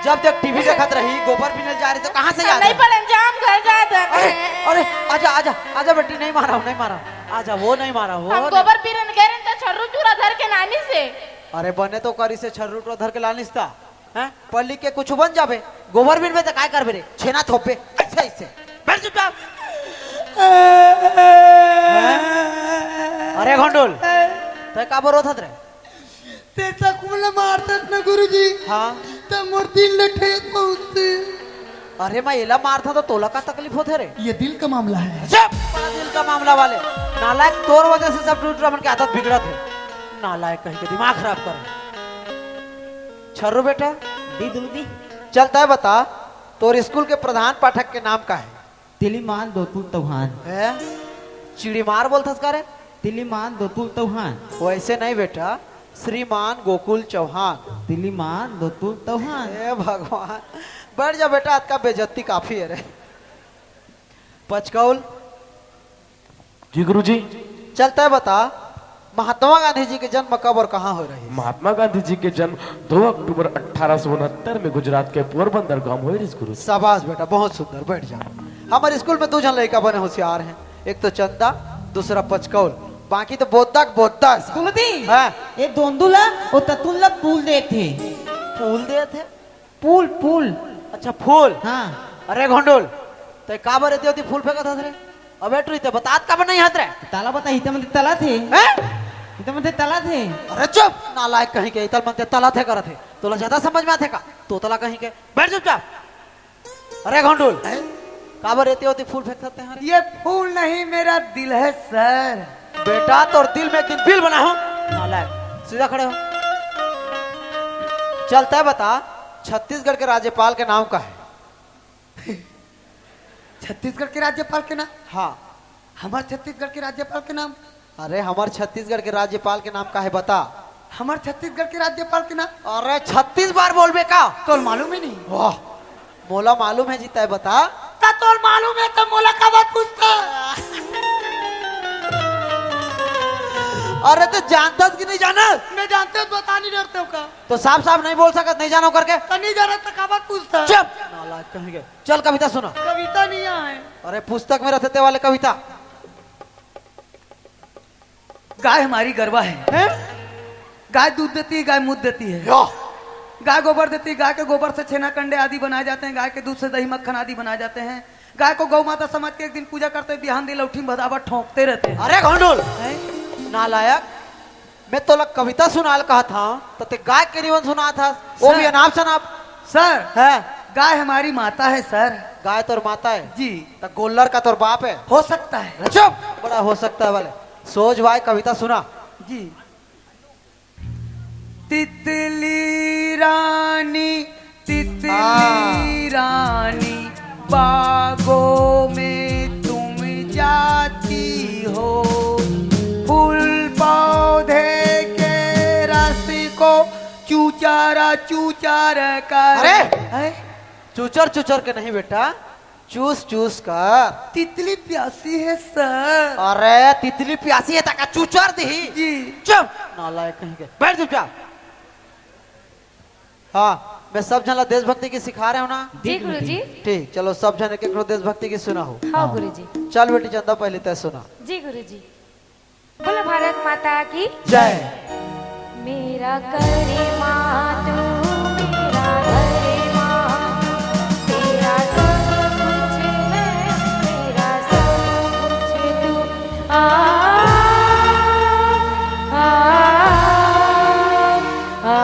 जब तक टीवी देखत रही, गोबर बीने ल जा रही तो कहाँ से हम याद नहीं है? पढ़न, जा हम घर जात हन। अरे, अरे, आजा, आजा, आजा बेटी, नहीं मारा, नहीं मारा। आजा, वो नहीं मारा, वो हम नहीं। गोबर बीने ल गे रहेन तो छर्रू चूरा धर के नानिस हे। अरे बने तो करिस हे, छर्रू टो धर के लानिस त। हैं? पढ़ लिख के कुछ बन जाबे। गोबर बिनबे त काय करबे रे? छेना थोपबे। ऐसे, ऐसे। बैठ चुपचाप। हैं? अरे घोंडुल, तैं काबर रोथस रे? तैं त खूब ल मारथस न गुरुजी। हाँ। त मोर दिल ल ठेस पहुंचथे। अरे मैं एला मारथंव त तोला का तकलीफ होथे रे? ये दिल का मामला है। चुप! बड़ा दिल का मामला वाले। नालायक, तोर वजह से सब टूरा मन के आदत बिगड़त हे। नालायक कहीं के, दिमाग खराब कर। छर्रू बेटा। जी गुरुजी। चल तैं बता, तोर स्कूल के प्रधान पाठक के नाम का हे? तिलीमान दोतुल तौहान। हैं? चिड़ीमार बोलथस का रे? तिलीमान दोतुल तौहान। वैसे नहीं बेटा, श्रीमान गोकुल चौहान। तिलीमान दोतुल तौहान। ए भगवान, बैठ जा बेटा, अतका बेइज्जती काफी हे रे। पचकौल। जी गुरुजी। चल तैं बता, महात्मा गांधी जी के जन्म कब और कहाँ होय रहिस? महात्मा गांधी जी के जन्म दो अक्टूबर अठारह सौ उनहत्तर में गुजरात के पोरबंदर गांव होय रहिस गुरुजी। शाबाश बेटा, बहुत सुंदर, बैठ जा। हमर स्कूल में दू झन लइका बने होशियार हे, एक तो चंदा, दूसरा पचकौल, बाकी तो बोद्दा के बोद्दा हे साला। गुरुजी, हाँ। ये दोंदू ला, वो ततुल ला फूल देथे। फूल देथे? फूल, फूल। अच्छा, फूल। हाँ। अरे घोंडुल, तैं काबर एती ओती फूल फेंकत हस रे? अबे टुरी, तैं बतात काबर नइ हस रे? तला बता, इते मन तला थे। हैं? इते मन तला थे। अरे चुप, नालायक कहीं के, इते मन तला थे करत हे। तोला ज्यादा समझ में आथे का? तोतला कहीं के। बैठ चुपचाप। अरे घोंडुल, हैं? काबर एती ओती फूल फेंकत हस रे? ये फूल नहीं, मेरा दिल है सर। बेटा, तोर दिल में एक दिन बिल बनाहूं। नालायक, सीधा खड़े हो। चल तैं बता, छत्तीसगढ़ के राज्यपाल के नाम का हे? छत्तीसगढ़ के राज्यपाल के नाम? हाँ। हमर छत्तीसगढ़ के राज्यपाल के नाम? अरे, हमर छत्तीसगढ़ के राज्यपाल के नाम का हे, बता। हमर छत्तीसगढ़ के राज्यपाल के नाम? अरे, छत्तीस बार बोलबे का? तोला मालूम हे नहीं? वाह, मोला मालूम हे जी, तैं बता। त तोला मालूम हे त मोला काबर पूछथस? अरे, तैं जानथस कि नइ जानस? मैं जानथंव, बता नइ डरथंव का? त साफ साफ नइ बोल सकत, नइ जानंव करके? त नइ जानस त काबर पूछथस? चुप! नालायक कहीं के। चल कविता सुना। कविता नइ आय। अरे, पुस्तक में रहिथे ते वाले कविता। गाय हमारी गरवा है। हैं? गाय दूध देती है, गाय मूत देती है। या। गाय गोबर देती है, गाय के गोबर से छेना कंडे आदि बनाए जाते हैं, गाय के दूध से दही मक्खन आदि बनाए जाते हैं। गाय को गौ माता समझ के एक दिन पूजा करते हैं, बिहान दिन लौठी में भदावा ठोंकते रहते हैं। अरे घोंडुल, हैं? नालायक, मैं तोला कविता सुनाय ल कहत हंव, त तैं गाय के निबंध सुनाथस, वो भी अनाप शनाप। सर, हैं? गाय हमारी माता है सर। गाय तोर माता हे? जी। त गोल्लर का तोर बाप हे? हो सकता है। चुप! बड़ा हो सकता है वाले। सोझ वाय कविता सुना। जी। तितली रानी, तितली हाँ। रानी, बागों में तुम जाती हो, फूल पौधे के रस को चूचारा चूचार कर। अरे! हैं? चूचर चूचर के नहीं बेटा, चूस चूस कर। तितली प्यासी है सर। अरे, तितली प्यासी हे त का चूचर दिही? जी। चुप, नालायक कहीं के। बैठ चुपचाप। हाँ, मैं सब झन ला देशभक्ति गीत सिखाय रहेंव ना? जी गुरुजी। ठीक, चलो सब झन एक एक ठो देशभक्ति गीत सुनाहू। हाँ गुरुजी। चल बेटी चंदा, पहली तैं सुना। जी गुरुजी। बोलो भारत माता की जय। मेरा करे माँ तू, मेरा करे माँ, तेरा सब कुछ मैं, मेरा सब कुछ तू। आ, आ, आ,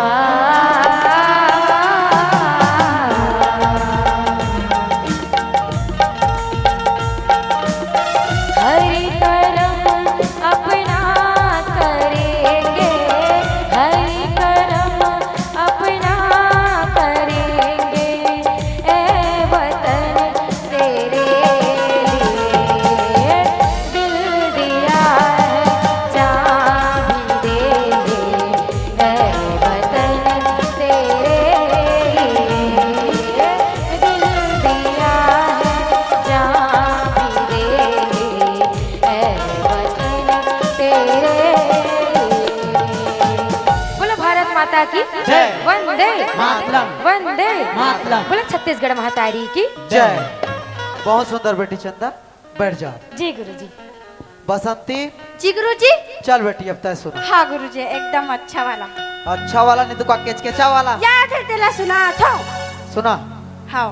हर करम अपना करेंगे, हर करम अपना करेंगे, ए वतन तेरे लिए दिल दिया है, जान भी देंगे, ए वतन तेरे लिए दिल दिया है, जान भी देंगे, ए वतन तेरे लिए। बोलो भारत माता की जय। वंदे मातरम। वंदे मातरम। बोलो छत्तीसगढ़ महतारी की जय। बहुत सुंदर बेटी चंदा, बैठ जाओ। जी गुरुजी। बसंती। जी गुरुजी। चल बेटी, अब तय सुना। हाँ गुरुजी, एकदम अच्छा वाला। अच्छा वाला नहीं तो का, केचकेचा वाला? याद है तेला, सुना था। सुना। हाँ।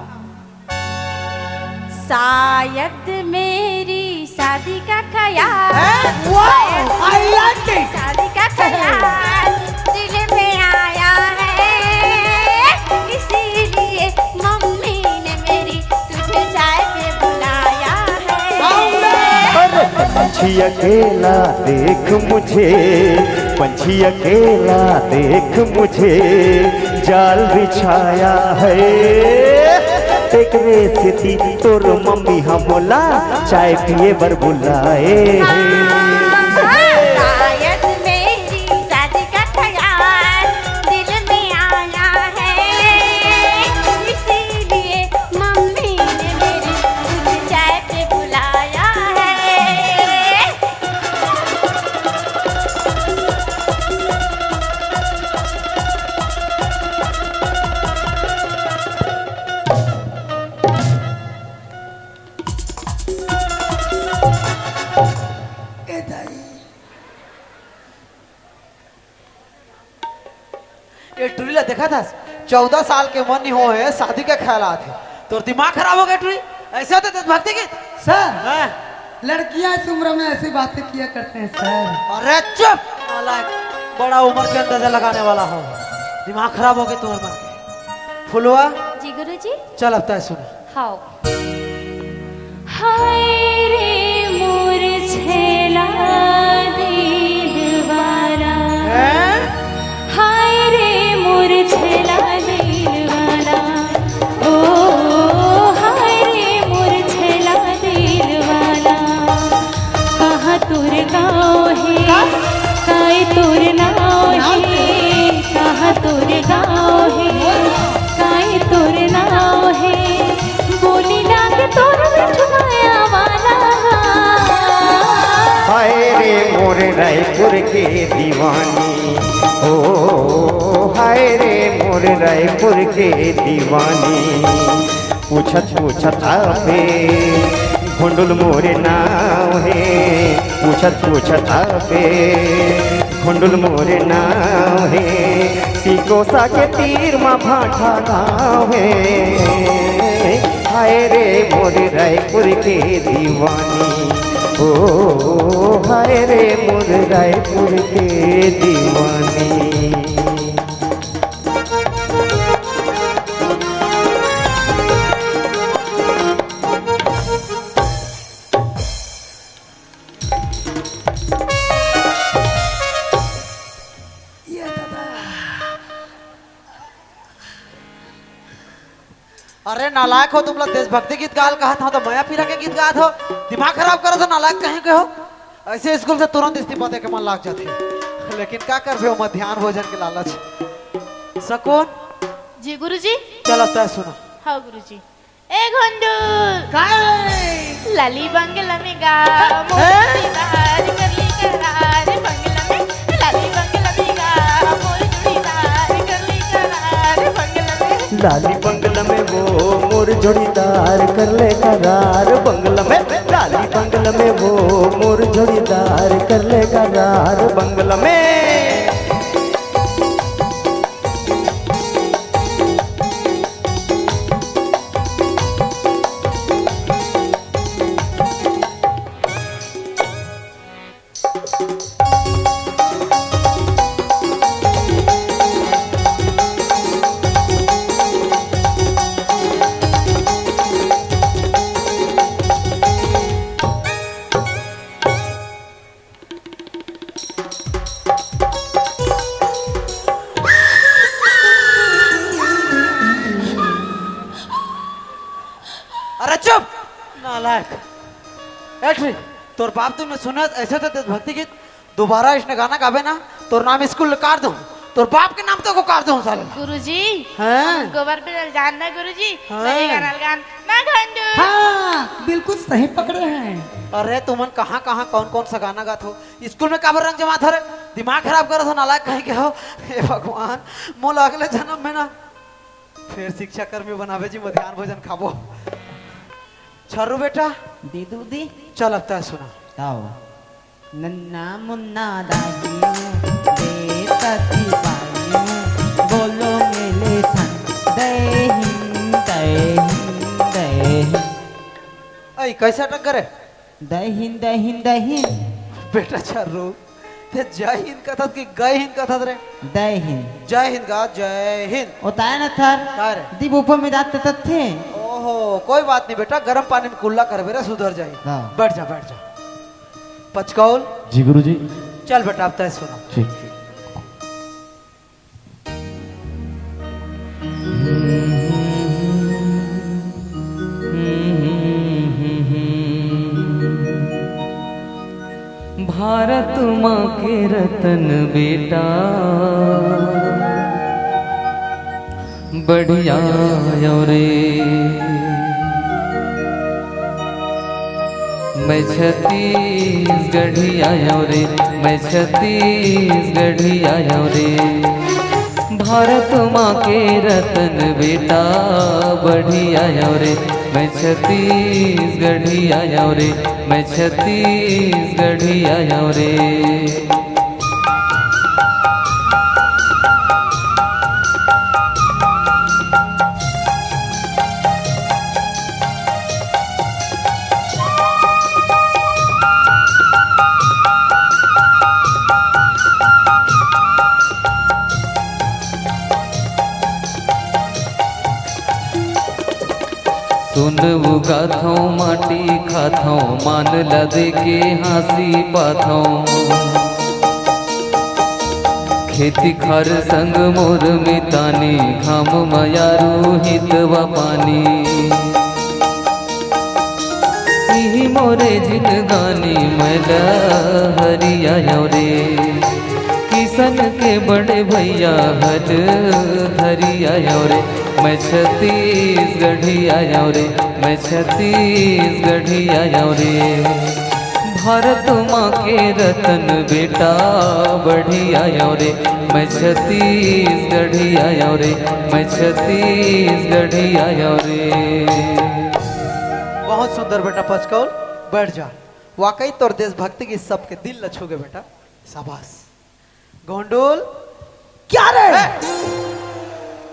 शायद मेरी शादी का ख्याल, हैं? Wow, I like it। शादी का ख्याल दिल में आया है, इसीलिए मम्मी ने मेरी तुझे चाय पे बुलाया है। अरे पंछी अकेला देख मुझे, पंछी अकेला देख मुझे, जाल बिछाया है। तेकरे सेती तोर मम्मी ह मोला चाय पिए बर बुलाए हे। शायद मेरी शादी का ख्याल दिल में आया है, इसीलिए मम्मी ने मेरी तुझे चाय पे बुलाया है। ए दाई। ये टुरी ला देखा था, चौदह साल के मन नहीं हो है, शादी के ख्याल आत है। तोर दिमाग खराब हो गया टुरी, ऐसे होते देशभक्ति गीत? सर, हाँ। लड़कियां इस उम्र में ऐसी बातें किया करते हैं सर। अरे चुप, नालायक, बड़ा उम्र के अंदाजा लगाने वाला हो, दिमाग खराब हो गया तुम्हारे मन के। फुलवा, जी गुरुजी। चल अब तय सुना। हाव। हाय रे मोर छैला दिल वाला। हैं? हाय रे मोर छैला दिल वाला। ओ हाय रे मोर छैला दिल वाला। कहाँ तोर गाँव हे? का? काय तोर नाव नाव हे? के? कहाँ तोर गाँव हे? बोल। काय तोर नाव हे? बोली लागे तोर मिठ माया वाला। हाय रे मोर रायपुर के दीवानी, ओ हाय रे मोर रायपुर के दीवानी। पूछत पूछत आबे, भोंडुल मोर नाव हे। पूछत पूछत आबे, भोंडुल मोर नाव हे। सिकोसा के तीर म भाठा गाँव हे। हाय रे मोर रायपुर के दीवानी, ओ हाय रे मोर रायपुर के दीवानी। ये दादा। अरे नालायक हो, तुमला देशभक्ति गीत गाल कहत हो तो मया पीरा के गीत गात हो, दिमाग खराब करो तो नालायक कहीं के हो। ऐसे स्कूल से तुरंत इस्तीफा दे के मन लाग जाथे, लेकिन का करबे, ओमा ध्यान भोजन के लालच। सकून। जी गुरुजी। चल अब तय सुना। हाँ गुरुजी। ए घोंडू। काय? लाली बंगला में गा, मोर हैं? जोड़ीदार कर ले करार बंगला में। लाली बंगला में गा, मोर जोड़ीदार कर ले करार बंगला में। लाली बंगला में वो मोर जोड़ीदार कर ले करार बंगला में। लाली बंगला में वो मोर जोड़ीदार कर ले करार बंगला में। अरे चुप, नालायक। ए, तोर बाप तो मैं सुना ऐसे तो देशभक्ति गीत, दोबारा इसने गाना गाबे ना, तोर नाम स्कूल ले काट दूं, तोर बाप के नाम तो को काट दूं साले। गुरुजी, हैं? गोबर पे जान ना गुरुजी, हाँ। मैं ये गाना गान ना घंटू। हाँ, बिल्कुल सही पकड़े हैं। अरे तुमन कहाँ कहाँ कौन कौन सा गाना गात हो? स्कूल में काबर रंग जमात हो रे? दिमाग खराब करो तो नालायक कहीं के हो। हे भगवान, मोला अगले जन्म में ना फिर शिक्षा कर्मी बनाबे जी, मध्यान्ह भोजन खाबो। छर्रू बेटा। दीदू दी। चल अब तय सुना। आओ। नन्ना मुन्ना दाई हूँ, बेटा सिपाही हूँ, बोलो मेले सन। जय हिंद, जय हिंद, जय हिंद। ऐ, कैसा टक्कर है? जय हिंद, जय हिंद, जय हिंद। बेटा छर्रू, ते जय हिंद कथस कि गय हिंद कथस रे? जय हिंद। जय हिंद का, जय हिंद। ओ ताय न थर। का रे? दीप ऊपर में जात तत्थे। ओहो, कोई बात नहीं बेटा, गरम पानी में कुल्ला करबे रे, सुधर जाही। हाँ। बैठ जा, बैठ जा। पचकौल। जी गुरुजी। चल बेटा, अब तय सुना। ठीक। भारत माँ के रतन बेटा, बढ़िया आयो रे। मैं छत्तीसगढ़ी आयो रे, मैं छत्तीसगढ़ी आयो रे। भारत माँ के रतन बेटा, बढ़िया आयो रे। मैं छत्तीसगढ़ी आयो रे, मैं छत्तीसगढ़ी आयो रे। सुन उगाथौं, माटी खाथौं, मान ल देके हाँसी पाथौं। खेती खार संग मोर मितानी, घाम मयारू हितवा पानी। इही मोरे जिनगानी, मैं लहरी आयो रे। किसन के बड़े भैया हल धरी आयो रे। मैं छत्तीसगढ़ी आयो रे, मैं छत्तीसगढ़ी आयो रे। भारत माँ के रतन बेटा, बढ़िया आयो रे। मैं छत्तीसगढ़ी आयो रे, मैं छत्तीसगढ़ी आयो रे। बहुत सुंदर बेटा पचकौल, बैठ जा। वाकई तोर देशभक्ति गीत सबके दिल ल छू गे बेटा, शाबाश। गोंडुल। क्या रे? ए!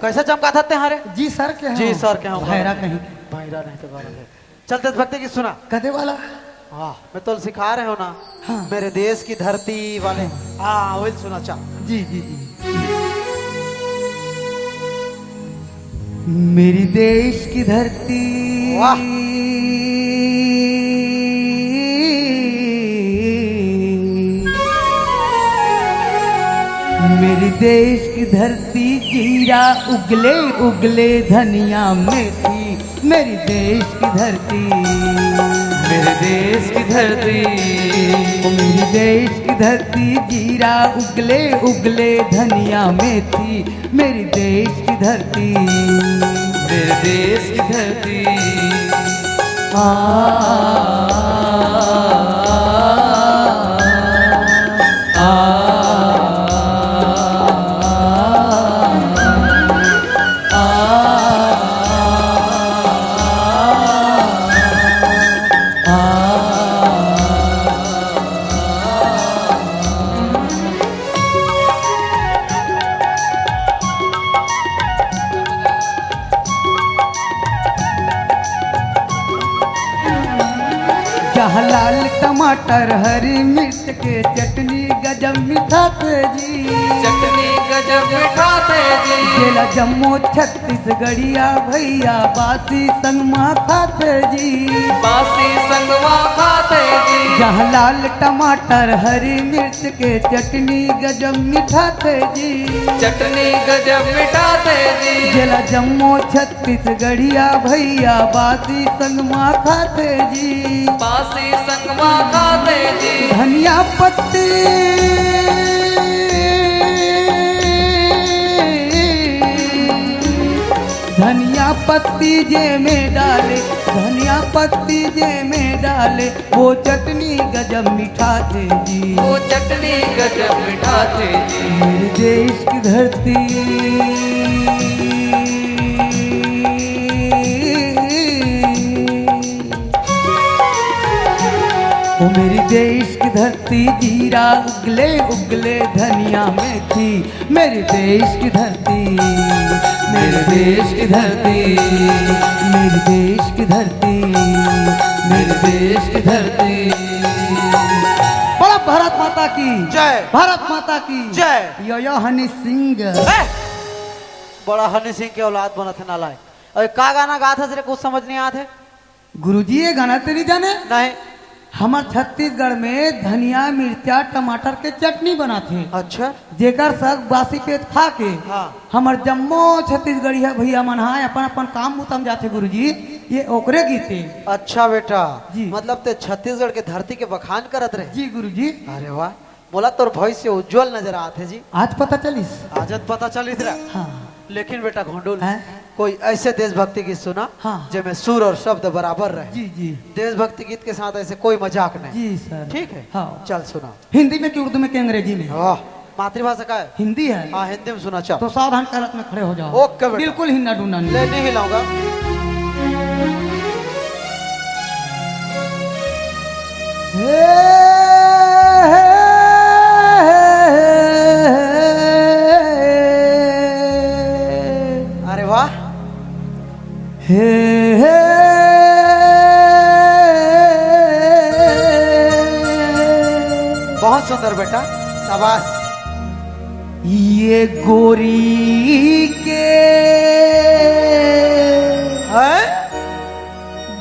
कैसे चमकाथस तें हा रे? जी सर के जी हूँ। सर के हूँ। भैरा कहीं। भैरा नहीं तो गलत है। चल देशभक्ति गीत सुना। कदे वाला? हाँ, मैं तो सिखा रहे हो ना। हाँ। मेरे देश की धरती वाले। हाँ। हाँ, वही सुना, चल। जी, जी, जी। मेरी देश की धरती। वाह। मेरी देश की धरती, जीरा उगले उगले, धनिया मेथी। मेरी देश की धरती, मेरे देश की धरती। ओ मेरी देश की धरती, जीरा उगले उगले, धनिया मेथी। मेरी देश की धरती, मेरे देश की धरती। आ, आ, आ, आ, आ। जहाँ लाल टमाटर, हरी मिर्च के चटनी, गजब मिठाथे जी। चटनी गजब मिठाथे जी। जेला जम्मो छत्तीसगढ़िया भैया बासी संग मा खाथे जी। बासी संग मा खाथे जी। जहाँ लाल टमाटर, हरी मिर्च के चटनी गजब मिठाथे जी। चटनी गजब मिठाथे जी। जेला जम्मो छत्तीसगढ़िया भैया बासी संग मा खाथे जी। बासी संग मा खाथे जी। धनिया पत्ती, धनिया पत्ती जे में डाले, धनिया पत्ती जे में डाले, वो चटनी गजब मिठाथे जी। वो चटनी गजब मिठाथे जी। मेरे देश की धरती, ओ मेरी देश की धरती, जीरा उगले उगले धनिया मेथी। मेरे देश की धरती, मेरे देश की धरती, मेरे देश की धरती, मेरे देश की धरती। बोलो भारत माता की जय। भारत माता की जय। यो यो हनी सिंह। ए! बड़ा हनी सिंह के औलाद बनत हे नालायक। अरे का गाना गात हस रे, कुछ समझ नहीं आत हे। गुरुजी, ये गाना तेरी जाने? नहीं। हमर छत्तीसगढ़ में धनिया, मिर्चा, टमाटर के चटनी बनाथे। अच्छा। जेकर सग बासी पेट खा के हाँ। हमर जम्मो छत्तीसगढ़िया भैया मन हा अपन अपन काम बुता म जाथे गुरुजी, ये ओकरे गीत हे। अच्छा बेटा, जी। मतलब ते छत्तीसगढ़ के धरती के बखान करत रहे। जी गुरुजी। अरे वाह, मोला तोर भविष्य उज्जवल नजर आत हे जी। आज पता चलिस? आज पता चलिस रे। हाँ। लेकिन बेटा घोंडुल, हैं? कोई ऐसे देशभक्ति गीत सुना हाँ। जेमे सुर और शब्द बराबर रहे। जी, जी। देशभक्ति गीत के साथ ऐसे कोई मजाक नहीं। जी सर। ठीक है? हाँ। चल सुना। हिंदी में कि उर्दू में कि अंग्रेजी में? वाह, मातृभाषा का है? हिंदी है। हाँ, हिंदी में सुना, चल। तो सावधान कर, अपने खड़े हो जाओ। ओके बेटा। बिल्कुल हिलना डुलना नहीं। ले, नहीं हिलाऊंगा। हे, हे, हे, हे। अरे वाह। हे, हे। बहुत सुंदर बेटा, शाबाश। ये गोरी के हैं?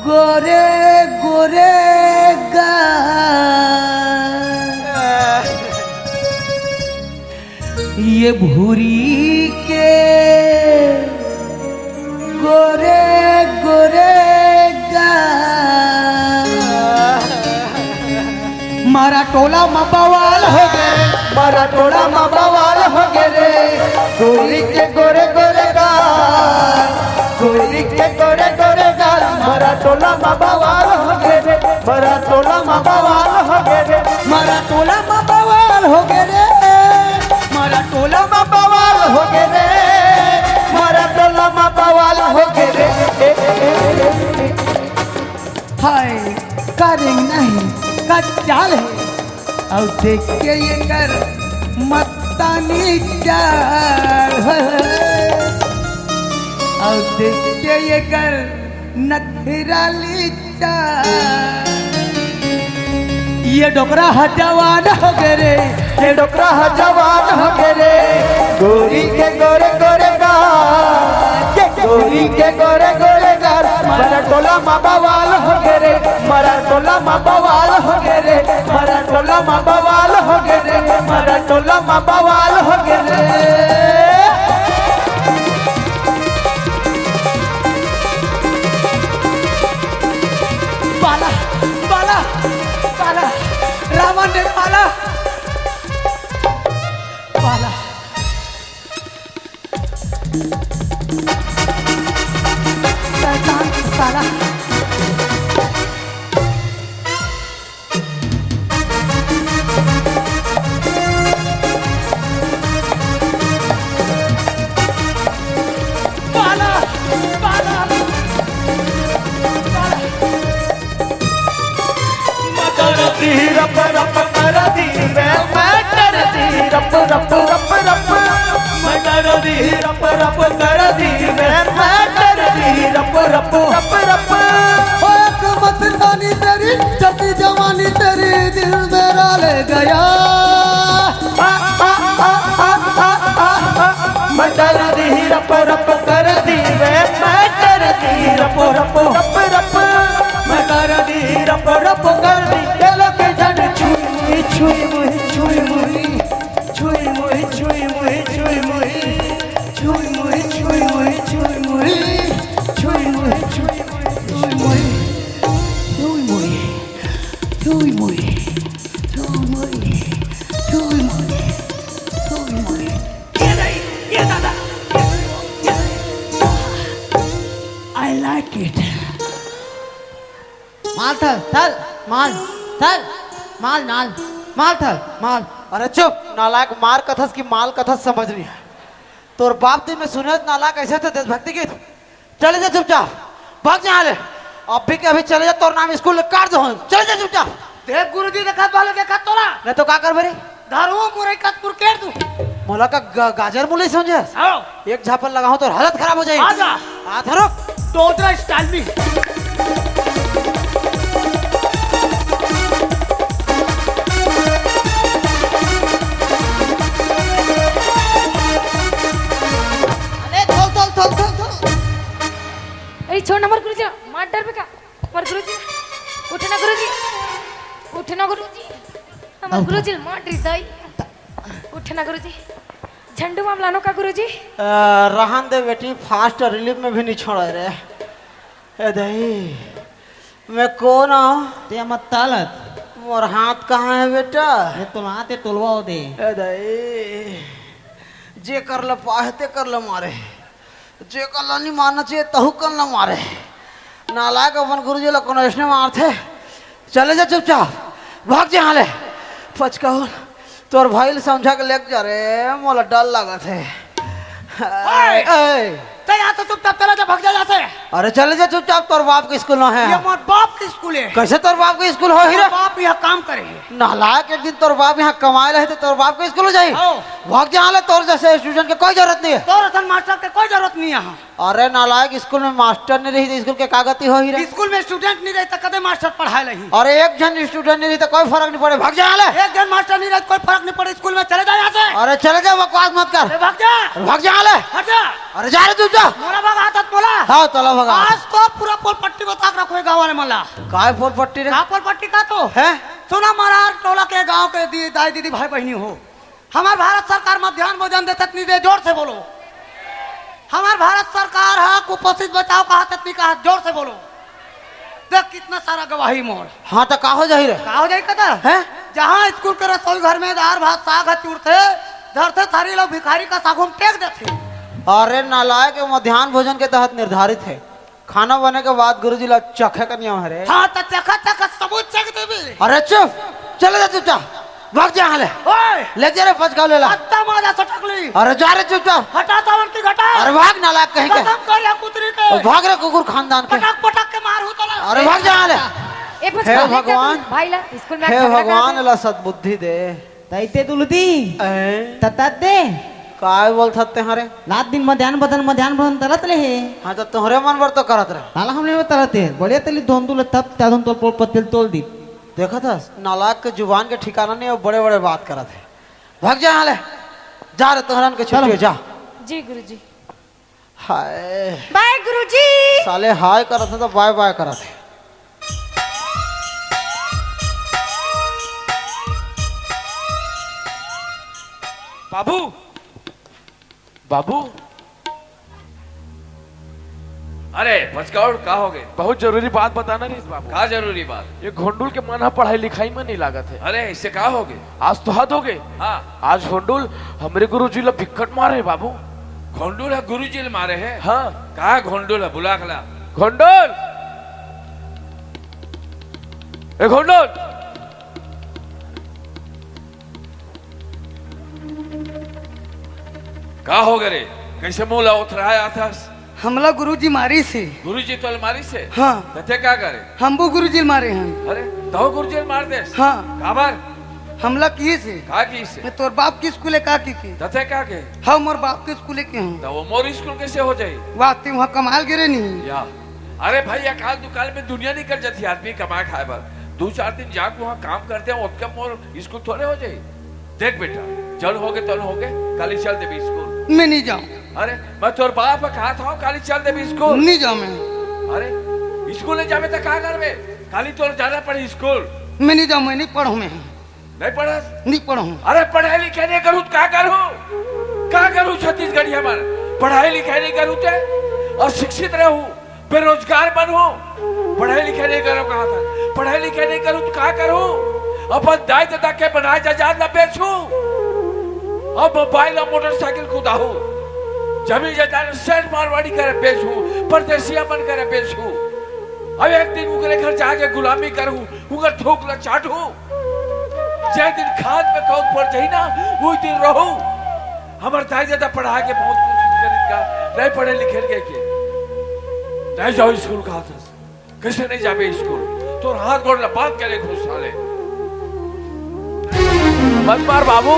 गोरे गोरे गाल, ये भूरी के गोरे गोरे गाल। मारा टोला म बवाल हो गे रे, मारा टोला म बवाल हो गे रे, गोरी के गोरे गोरे गाल, गोरी के गोरे गोरे गाल, मारा टोला म बवाल हो गे रे, मारा टोला म बवाल हो गे रे, मारा टोला म बवाल हो गे रे, मारा टोला म बवाल हो गे रे, मारा टोला म बवाल हो गे रे। हाय, का रे नहीं, का चाल हे? अउ देख के एकर मस्तानी चाल, अउ देख के एकर नखराली चाल। ये डोकरा ह जवान हो गे रे, ये डोकरा ह जवान हो गे रे, गोरी के गोरे गोरे गाल, के गोरी के गोरे गोरे गाल, मारा टोला म बवाल हो गे रे, मारा टोला म बवाल हो गे रे, मारा टोला म बवाल हो गे रे, मारा टोला म बवाल हो गे रे। पाला, पाला, पाला, रावण ने पाला, पाला। शैतान साला। पाला, पाला, पाला। मटर दी रप रप कर दी रे, मटर दी रप रप रप रप। मटर दी रप रप कर दी रे, मटर दी रप रप रप रप। ओ एक मस्तानी तेरी, चढ़ती जवानी तेरी, दिल मेरा ले गया। मटर दी रप रप कर दी रे, मटर दी रप रप रप रप। मटर दी रप रप कर दी, ये लोग के जन छुई मुई, छुई मुई, छुई मुई, छुई मुई, छुई मुई, छुई मुई, छुई मुई, छुई मुई, छुई मुई, छुई मुई, छुई मुई, छुई मुई, छुई मुई, छुई मुई, छुई मुई, छुई मुई, छुई मुई। ये नहीं, ये दादा। I like it. माल थल, थल, माल, थल, माल, नाल, माल थल, माल। अरे चुप, नालायक, मार कथस की माल कथस समझ नहीं है। तोर बाप दिन में सुने नालायक ऐसे थे देशभक्ति गीत। चले जा चुपचाप, भाग जा यहाँ ले। अभी के अभी चले जा, तोर नाम स्कूल ले काट दो। चले जा चुपचाप। देख गुरुजी, देखत वाले देखत तोला। मैं तो का करबे रे? धरू मुरई कस मुरकेट दू। मोला का ग-, गाजर मुरई समझे? आओ। एक झापड़ लगाहूं तो हालत खराब हो जाही। आजा। आ धरो। डोडा स्टाइल में। अरे, थोल, थोल, थोल, थोल, थोल। अरे, छोड़ ना मोर गुरुजी, मार डरबे का? मोर गुरुजी, उठ ना गुरुजी, उठ ना गुरुजी, हमर अब गुरुजी ल मार डरी दाई, उठ ना गुरुजी, झंडू माम लानो का गुरुजी? अ, रहन दे बेटी, fast relief में भी नहीं छोड़ा रे। ए दाई, मैं कौन हूँ? ते मत तालत। मोर हाथ कहाँ है बेटा? ये तो हाथ है, तोलवा हो दे। ए दाई, जे कर ल पाहे ते कर ल मारे, जे कर ल नहीं मारना चाहिए तहू कर ल मारे। नालायक अपन गुरुजी ल कोनो अइसने मारथे। चले जा चुपचाप, भाग जा यहाँ ले। पचकौल, तोर भाई ल समझा के लेके जा रे, मोला डर लागत हे। ओए! ए! ते यहाँ से चुपचाप चला जा, भाग जा यहाँ से। अरे चले जा चुपचाप, तोर बाप के स्कूल ना है। ये मोर बाप के स्कूल है। कैसे तोर बाप के स्कूल होही रे? मोर बाप यहाँ काम करे है। नालायक, एक दिन तोर बाप यहाँ कमाए रहे तो तोर बाप के स्कूल हो जाही। आओ। भाग जा यहाँ ले, तोर जैसे student के कोई जरूरत नहीं है। तोर असन मास्टर के कोई जरूरत नहीं है। अरे नालायक, स्कूल में मास्टर नहीं रही तो स्कूल के का गति होही रे? स्कूल में student नहीं रही तो कदे मास्टर पढ़ाए लही? अरे एक झन student नहीं रही तो कोई फर्क नहीं पड़े, भाग जा यहाँ ले। एक झन मास्टर नहीं रही तो कोई फर्क नहीं पड़े, स्कूल में चले जा यहाँ से। अरे चले जा, बकवास मत कर। अरे भाग जा। अरे भाग जा यहाँ ले। हट जा। अरे जा रे तू, जा। मोला भगा हाथ मोला। हाँ, तोला भगा। आज तो पूरा पोल पट्टी बता के रखो ये गाँव वाले मन ला। काय पोल पट्टी रे? का पोल पट्टी का तो? हैं? सुना मरार टोला के गाँव के दी-, दाई दीदी भाई बहिनी हो, हमार भारत सरकार मध्यान्ह भोजन देथे त नहीं दे, जोर से बोलो। हमार भारत सरकार ह कुपोषित बचाओ कहाथे त नहीं कहा, जोर से बोलो। देख कितना सारा गवाही मोर। हाँ, त का हो जाही रे? का हो जाही कदा? हैं? जहाँ स्कूल के रसोई घर में दार भात साग ह चुरथे, धरथे थारी लो भिखारी का सागुम टेक देथे। अरे नालायक, मध्यान्ह भोजन के तहत निर्धारित है। खाना बने के बाद गुरुजी ला चखे के नियम हरे। हाँ, त चखा, चखा, सबूत चख देबे। अरे चुप, चले जा चुपचाप, भाग जा यहाँ ले। ओए! ले जा रे, पचकाव ले ला। पत्ता माजा सटक ली। अरे जा रे चुपचाप। हटा सावन की घटा। अरे भाग नालायक कहीं के। कसम कर या कुतरी के। ओ भाग रे कुकुर खानदान के। पटक पटक के मार हूँ तोला। अरे भाग जा यहाँ ले। ए, हे पचकाव ले जा भगवान। तू भाई ला, स्कूल में हे झगड़ा भगवान, करत हे। ला सद्बुद्धि दे। तैते दुलदी। ए? ततत दे। काय बोलथस ते हरे? रात दिन मध्यान्ह भोजन, मध्यान्ह भोजन तरत ले हे। हाँ, त तोहरे मन बर तो करत रहे। साला हमने में तरत हे। बढ़िया तली धोंदू ले तब त्या धोंदू पोल पत्ती ल तोल दी। देखत हस, नालायक के जुबान के ठिकाना नहीं, वो बड़े-बड़े बात करत हे। भाग जा यहाँ ले। जा रे, तोहरन के छुट्टी चलो। हो, जा। जी गुरुजी। हाय। बाय गुरुजी। साले हाय करत हे तो बाय बाय करत हे। बाबू, बाबू। अरे, पचकावड़, का होगे? बहुत जरूरी बात बताना रहिस बाबू। का जरूरी बात? ये घोंडुल के मन ह पढ़ाई लिखाई में नहीं लागत हे। अरे, इससे का होगे? आज तो हद होगे। हाँ। आज घोंडुल हमरे गुरुजी ला बिक्कट मारे हे बाबू। घोंडुल ह गुरुजी ला मारे हे? हाँ। कहाँ घोंडुल ह? बुला के ला। घोंडुल! ए घोंडुल! का होगे रे? कैसे मुंह ला उथराए आथस? हमला गुरुजी मारिस हे। गुरुजी तोला मारिस हे? हाँ। त तैं का करे? हम वो गुरुजी ल मारे हन। अरे, तहूं गुरुजी ल मार देस? हाँ। काबर? हमला किहिस हे। का किहिस हे? मैं तोर बाप के स्कूल हे का किहिस हे। त तैं का कहे? हाँ, मोर बाप के स्कूल हे के हूँ। त वो मोर स्कूल कैसे हो जाही? वाह, तैं वहाँ कमाए ल गे रहे नहीं। या। अरे भाई, अकाल दुकाल में दुनिया निकल जाती है आदमी कमाए खाए बर। दू चार दिन जाके वहाँ काम करते हैं, ओतका मोर स्कूल थोड़े हो जाही। देख बेटा, जौन होगे तौन होगे, काली चल देबे स्कूल। मैं नहीं जाऊँ। अरे, मैं तोर बाप ह कहाथंव, काली चल देबे स्कूल। नहीं जाऊँ मैं। अरे, स्कूल नहीं जाबे त का करबे? काली तोर जाना पड़ही स्कूल। मैं नहीं जाऊँ, मैं नहीं पढ़ूँ मैं। नहीं पढ़स? नहीं पढ़ूँ। अरे, पढ़े लिखे नहीं करहूँ त का करहूँ? का करहूँ छत्तीसगढ़िया मन? पढ़ाई लिखाई नहीं करहूँ ते? अशिक्षित रहूँ? बेरोजगार बनहूँ? पढ़े लिखे नहीं करहूँ कहाथंव। पढ़े लिखे नहीं करहूँ त का करहूँ? अपन दाई ददा के बनाए जायदाद ला बेचहूँ? अब मोबाइल अउ मोटरसाइकिल कुदाहूँ? जमीन जायदाद सेठ मारवाड़ी करा बेचहूँ? परदेसिया मन करा बेचहूँ? अब एक दिन उंकरे घर जाके गुलामी करहूँ, उंकर थूक ला चाटहूँ? जे दिन खाद में कौन पड़ जाही ना, उही दिन रहूँ। हमर दाई ददा पढ़ाए के बहुत कोशिश करिन का, नहीं पढ़े लिखे ल कहिके। नहीं जाओ स्कूल कहाथस। कैसे नहीं जाबे स्कूल? तोर हाथ गोड़ ला बांध के लेगहूँ साले। मत मार बाबू।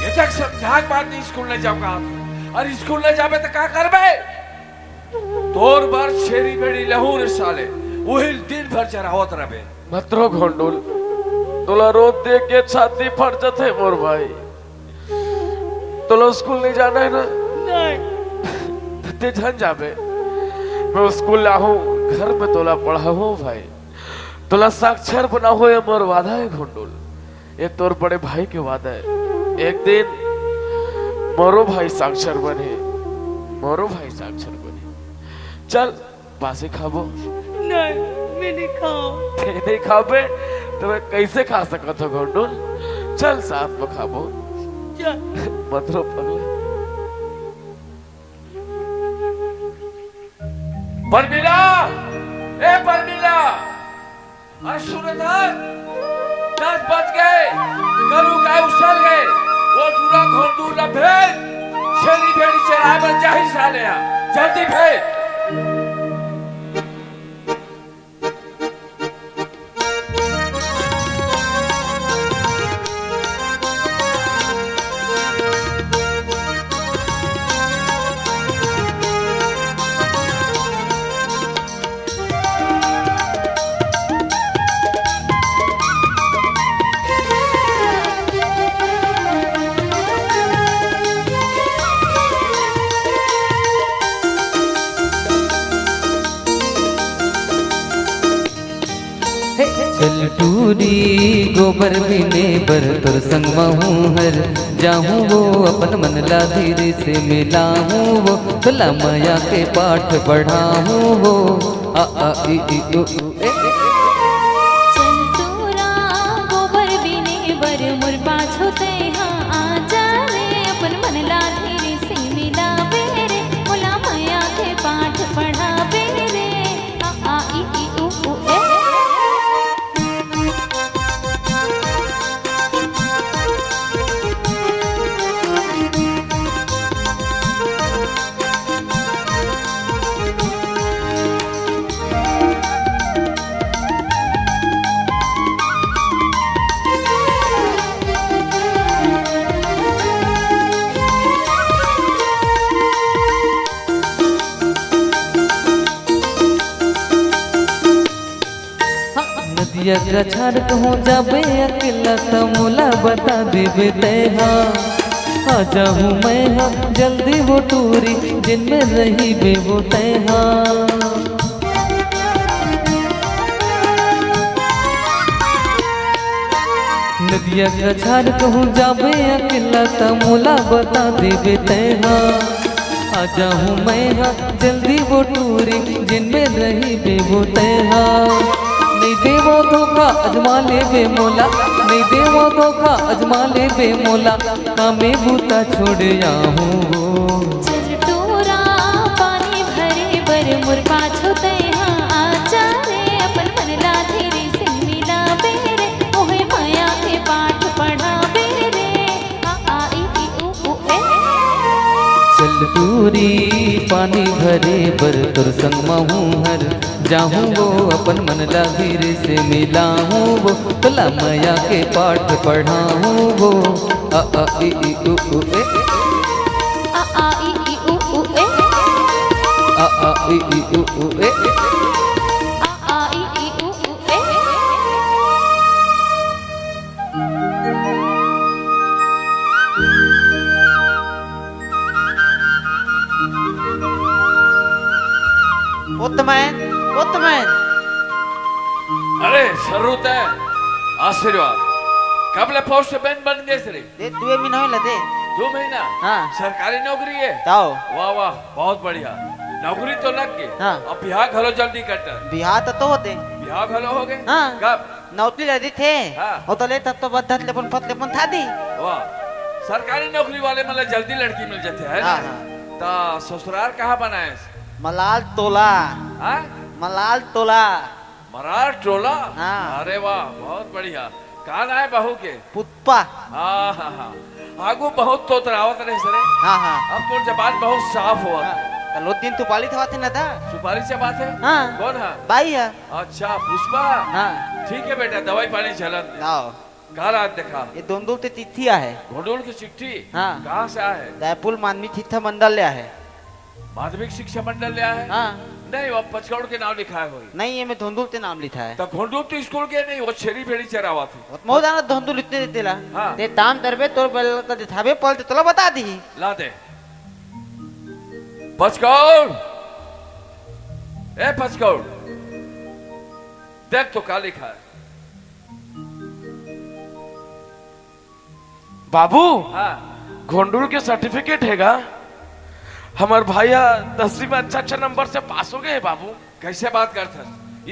ये तक समझा के बात नहीं, स्कूल नहीं जाऊंगा। अरे स्कूल नहीं जाबे तो का करबे? तोर बर छेरी भेड़ी लहू रे साले, वही दिन भर चरावत रहबे। मत रो घोंडुल, तोला रोज देख के छाती फट जथे मोर भाई। तोला स्कूल नहीं जाना है ना? नहीं। ते झन जाबे, मैं स्कूल लाहूं, घर में तोला पढ़ाहूं भाई। तोला साक्षर बनाहूं, ये मोर वादा है घोंडुल, ये तोर बड़े भाई के वादा है। एक दिन मोरो भाई साक्षर बने, मोरो भाई साक्षर बने। चल बासी खाबो। नहीं, मैं नहीं खाऊं। ते नहीं खाबे तो मैं कैसे खा सकत हो घोंडुल? चल साथ में खाबो। चल। मत रो पगला। परमिला, ए परमिला, अरे सुन तो, दस बज गए, गरू गाय उसल गए, वो टूरा घोंडुल ला भेज, छेरी भेड़ी चराए बर जाही साले हा, जल्दी भेज। चल टूरी गोबर बिने बर तोर संग महूं हर जाहूं वो, अपन मन ला धीरे से मिलाहूं वो, तोला मया के पाठ पढ़ाहूं वो। आ आ ई ई उ ऊ ए। चल टूरा गोबर बिने बर मोर पाछू तैं हा आ जा रे, अपन मन ला धीरे से मिलाबे रे, मोला मया के पाठ पढ़ाबे रे। आ आ ई ई उ ऊ ए। नदिया कछार कहूँ जाबे अकेला त मोला बता देबे तैं हा। आ जाहूँ मैं हा जल्दी वो टूरी, जेन में रहिबे वो तैं हा। नदिया कछार कहूँ जाबे अकेला त मोला बता देबे तैं हा। आ जाहूँ मैं हा जल्दी वो टूरी, जेन में रहिबे वो तैं हा। नहीं देवो धोखा अजमा लेबे मोला, नहीं देवो धोखा अजमा लेबे मोला, कामे बूता छोड़ आहूँ वो। चल टूरा पानी भरे बर मोर पाछू तैं हा आ जा रे, अपन मन ला धीरे से मिलाबे रे, ओहे मया के पाठ पढ़ाबे रे। आ आ ई ई उ ऊ ए। चल टूरी पानी भरे बर तोर संग महूं हर जाहूं वो, अपन मन ला धीरे से मिलाहूं वो, तोला मया के पाठ पढ़ाहूं वो। आ आ ई ई उ ऊ ए। आ आ ई ई उ ऊ ए। आ आ ई ई उ ऊ ए। आ आ ई ई उ ऊ ए। उत्तमन, उत्तमन। अरे, सरू तैं, आशीर्वाद। कब ले पोस्टमैन बन गेस रे? दे, दुए महीना होइला दे। दो महीना? हाँ। सरकारी नौकरी है? ताओ। वाह, वाह, बहुत बढ़िया। नौकरी तो लग गई। हाँ। अब बिहाव घलो जल्दी कर डर। बिहाव तो, तो होते। बिहाव घलो हो गए? हाँ। कब? नौकरी लगी थे। हाँ। और तो ले तब तो बद्दत ले पन पत ले पन था दी। वाह, सरकारी नौकरी वाले मतलब जल्दी लड़की मिल जाते हैं ना? हाँ, हाँ। ता ससुराल कहाँ बनाए? मलाल टोला। हाँ? मलाल टोला। मरार टोला? हाँ। अरे वाह, बहुत बढ़िया। का नाम है बहू के? पुष्पा। हाँ, हाँ, हाँ। आगू बहुत तोतरावत रहे सरे। हाँ, हाँ। अब तोर जबान बहुत साफ हुआ। हाँ। कल वो दिन तो पाली था, बात है ना था। सुपारी से बात है? हाँ। कौन है? बाई है। अच्छा, पुष्पा। हाँ। ठीक है बेटा, दवाई पानी चलन दे। लाओ। काल आज देखा। ये धुंधुल ते चिट्ठी आए। धुंधुल की चिट्ठी? हाँ। कहाँ से आए? रायपुर माध्यमिक शिक्षा मंडल ले आए। माध्यमिक शिक्षा मंडल ले आए? हाँ। नहीं, वो पचकौड़ के नाम लिखा है कोई। नहीं, ये मैं धुंधुल ते नाम लिखा है। तो धुंधुल तो स्कूल के नहीं, वो छेरी भेड़ी चरावा थे। बहुत जाना धुंधुल इतने देते ला। हाँ। ते ताम तरबे तोर बल का दिखावे पल ते तोला बता दी। ला दे। पचकौड़, ए पचकौड़, देख तो का लिखा है। बाबू, हाँ। घोंडुल के सर्टिफिकेट हैगा। हमार भाई हा दसवीं में अच्छा अच्छा नंबर से पास हो गए है बाबू। कैसे बात करथस?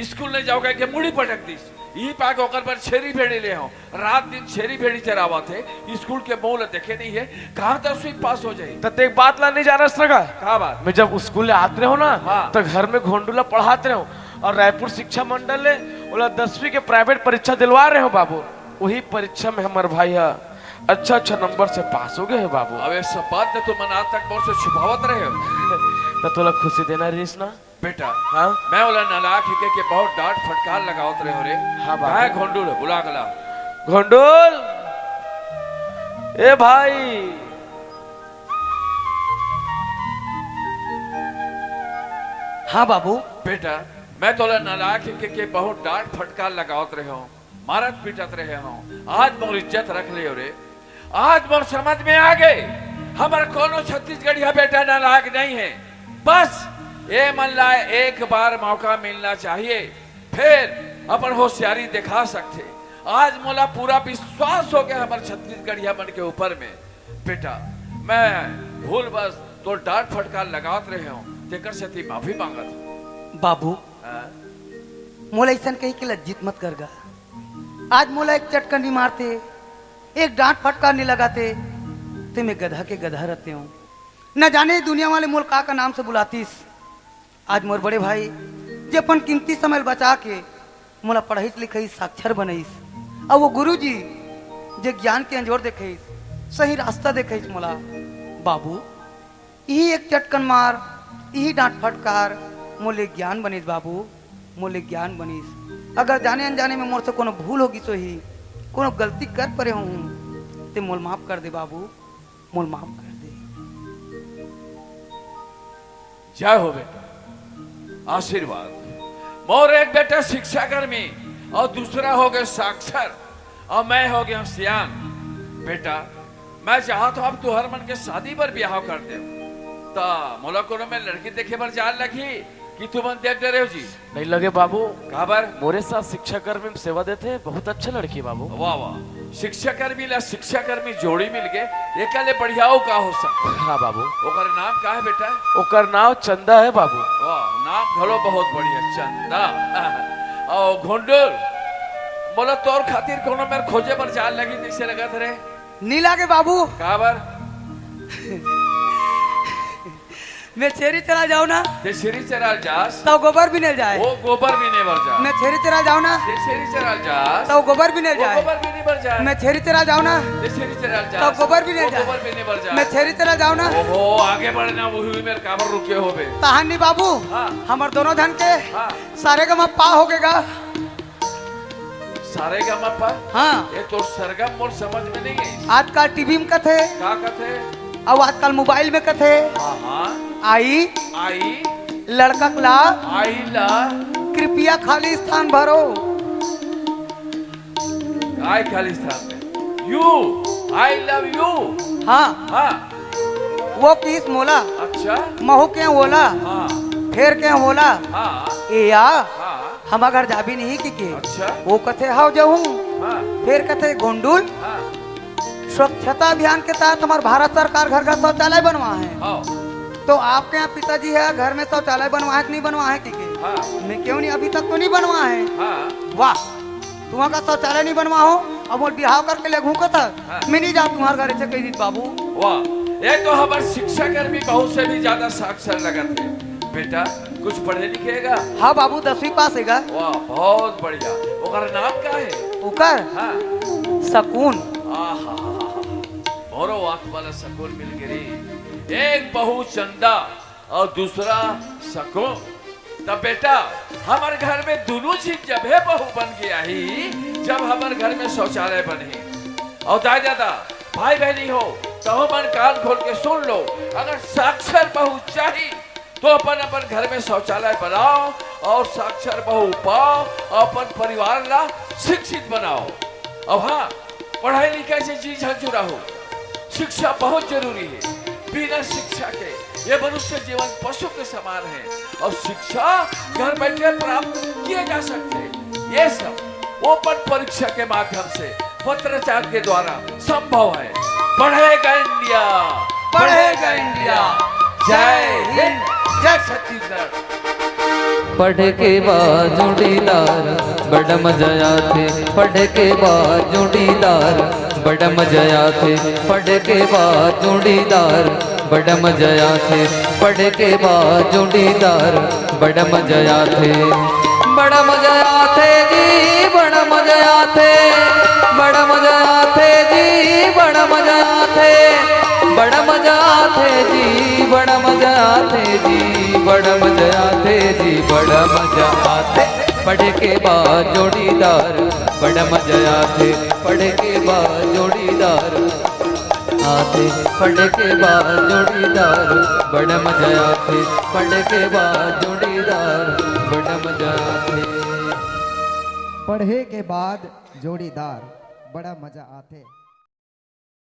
स्कूल नहीं जाओ कह के मुड़ी पटक दिस। ई पाके ओकर बर छेरी भेड़ी ले हो, रात दिन छेरी भेड़ी चरावत हे। स्कूल के मुंह ल देखे नहीं है, कहाँ दसवीं पास हो जाए? त ते एक बात ला नहीं जानस ना का? का बात? मैं जब स्कूल ले आत रहे हो ना, हाँ। तो घर में घोंडू ला पढ़ात रहे हो और रायपुर शिक्षा मंडल ले ओला दसवीं के प्राइवेट परीक्षा दिलवा रहे हो बाबू। वही परीक्षा में हमार भाई हा अच्छा अच्छा नंबर से पास हो गए है बाबू। अब ये सब बात तो तुम आज तक मोर से छुपावत रहे हो। तो तोला खुशी देना रहीस ना? बेटा, हाँ? मैं ओला नालायक हिके के बहुत डांट फटकार लगावत रहे हो रे। हाँ, बाबू। काहे घोंडुल है? बुला के ला। घोंडुल, ए भाई। हाँ बाबू। बेटा, मैं तोला नालायक हिके के बहुत डांट फटकार लगावत रहे हो, मारत पीटत रहे हो, आज मोर इज्जत रख ले रे। आज मोर समझ में आ गए, हमर कोनो छत्तीसगढ़िया बेटा नालायक नहीं है। बस ए मन ला एक बार मौका मिलना चाहिए, फिर अपन होशियारी दिखा सकथे। आज मोला पूरा विश्वास हो गया हमर छत्तीसगढ़िया मन के ऊपर में। बेटा, मैं भूल बस तोर डांट फटकार लगावत रहे हो, तेकर सेती माफी मांगत हूँ। बाबू, हाँ? मोला ऐसन कही के लज्जित मत कर गा। आज मोला एक चटकनी मारते, एक डांट फटकार नहीं लगाते, ते मैं गधा के गधा रहते हूँ। न जाने दुनिया वाले मोल का का नाम से बुलातीस। आज मोर बड़े भाई जे अपन कीमती समय ल बचा के मोला पढ़ाईस लिखाईस साक्षर बनाईस, अउ वो गुरुजी जे ज्ञान के अंजोर देखाईस, सही रास्ता देखाईस मोला। बाबू, इही एक चटकन मार, इही डांट फटकार मोले ज्ञान बनिस बाबू, मोले ज्ञान बनिस। अगर जाने अनजाने में मोर से कोनो भूल हो गिस होही, कोनो गलती कर परे होहूँ, ते मोल माफ कर दे बाबू, मोल माफ कर दे। जय हो बेटा, आशीर्वाद। मोर एक बेटा शिक्षाकर्मी अउ दूसरा हो गए साक्षर अउ मैं हो गया सियान। बेटा, मैं चाहत हूँ अब तुहर मन के शादी बर बिहाव कर दे। त मोला कोनो में लड़की देखे बर जान लगही कि तुमन देख डरे हो जी? नहीं लगे बाबू। काबर? मोरे साथ शिक्षाकर्मी में सेवा देथे, बहुत अच्छा लड़की बाबू। वाह वाह, शिक्षाकर्मी ला शिक्षाकर्मी जोड़ी मिल गए, एकर ले बढ़िया अउ का हो सकता? हाँ बाबू। ओकर नाम का है बेटा? ओकर नाम चंदा है बाबू। वाह, नाम घलो बहुत बढ़िया, चंदा। अउ घोंडुल, मोला तोर खातिर कोनो मेर खोजे बर जान लगही तइसे लगत रे? नी लागे बाबू। काबर? मैं छेरी चरा जाओ ना। ते छेरी चरा जास। तब गोबर बिने जाए। वो गोबर बिने बर जा। मैं छेरी चरा जाओ ना। ते छेरी चरा जास। तब गोबर बिने वो जाए। गोबर बिने बर जा। मैं छेरी चरा जाओ ना। ते छेरी चरा जास। तब गोबर बिने वो जाए। गोबर बिने बर जा। मैं छेरी चरा जाओ ना। ओहो, आगे बढ़ना, वही मेर काबर रुके होबे। तहानी बाबू, हाँ। हमर दोनों धन के हाँ। सारे का पा हो गएगा। सारे गा मा पा? हाँ। ये तो सरगम मोर समझ में नहीं है। आजकल टीवी में कथे। का कथे? अउ आजकल मोबाइल में कथे। हाँ, हाँ। आई। आई। लड़का ला। आई ला। कृपया खाली स्थान भरो। आई खाली स्थान में। You, I love you। हाँ। हाँ। वो किस मोला। अच्छा। महू के ओला। हाँ। फेर के ओला। हाँ। ए या। हाँ। हमर घर जाबी नहीं कि के? अच्छा। वो कथे, "हव जहूँ।" हाँ। फेर कथे, "गोंडुल, हाँ। स्वच्छता अभियान के तहत हमर भारत सरकार घर घर शौचालय बनवा है। हाँ। तो आपके यहाँ पिताजी है, घर में शौचालय बनवा है कि नहीं बनवा है?" कि के? हाँ। मैं क्यों नहीं, अभी तक तो नहीं बनवा है। हाँ। वाह, तुहाँ का शौचालय नहीं बनवा हो, अब मोर बिहाव करके ले घूँ कथा, हाँ। मैं नहीं जाऊँ तुम्हारे घर से कह दी बाबू। वाह, ये तो हमारे शिक्षाकर्मी बहुत से भी ज्यादा साक्षर लगत है। बेटा, कुछ पढ़े लिखे हे गा? हाँ बाबू, दसवीं पास हे गा। वाह, बहुत बढ़िया। ओकर नाम का है? ओकर? हाँ। सकून। आहा, मोरो आत्मा ला सकून मिल गे रे। एक बहू चंदा, अउ दूसरा सको, त बेटा, हमर घर में दुनों झिन जबे बहू बन गे आही, जब हमर घर में शौचालय बनही। अउ दाई ददा, भाई बहिनी हो, तहू मन कान खोल के सुन लो, अगर साक्षर बहू चाही, तो अपन अपन घर में शौचालय बनाओ अउ साक्षर बहू पाओ अउ अपन परिवार ला शिक्षित बनाओ। अउ हाँ, पढ़ाई लिखाई से जी झंझुरा हो, शिक्षा बहुत जरूरी हे। बिना शिक्षा के ये मनुष्य जीवन पशु के समान हे अउ शिक्षा घर बैठे प्राप्त किए जा सकथे। ये सब open परीक्षा के माध्यम से पत्राचार के द्वारा संभव हे। पढ़ेगा इंडिया, पढ़ेगा इंडिया। जय हिंद, जय छत्तीसगढ़। पढ़े के बाद जोड़ीदार बड़ा मजा आथे। पढ़े के बाद जोड़ीदार बड़ा मजा आथे। पढ़े के बाद जोड़ीदार बड़ा मजा आथे। पढ़े के बाद जोड़ीदार बड़ा मजा आथे। बड़ा मजा आथे जी, बड़ा मजा आथे। बड़ा मजा आथे जी, बड़ा मजा आथे। बड़ा मजा आथे जी, बड़ा मजा आथे जी। बड़ा मजा आथे जी, बड़ा मजा आथे। पढ़े के बाद जोड़ीदार बड़ा मजा आथे। पढ़े के बाद जोड़ीदार आथे। पढ़े के बाद जोड़ीदार बड़ा मजा आथे। पढ़े के बाद जोड़ीदार बड़ा मजा आथे। पढ़े के बाद जोड़ीदार बड़ा मजा आथे।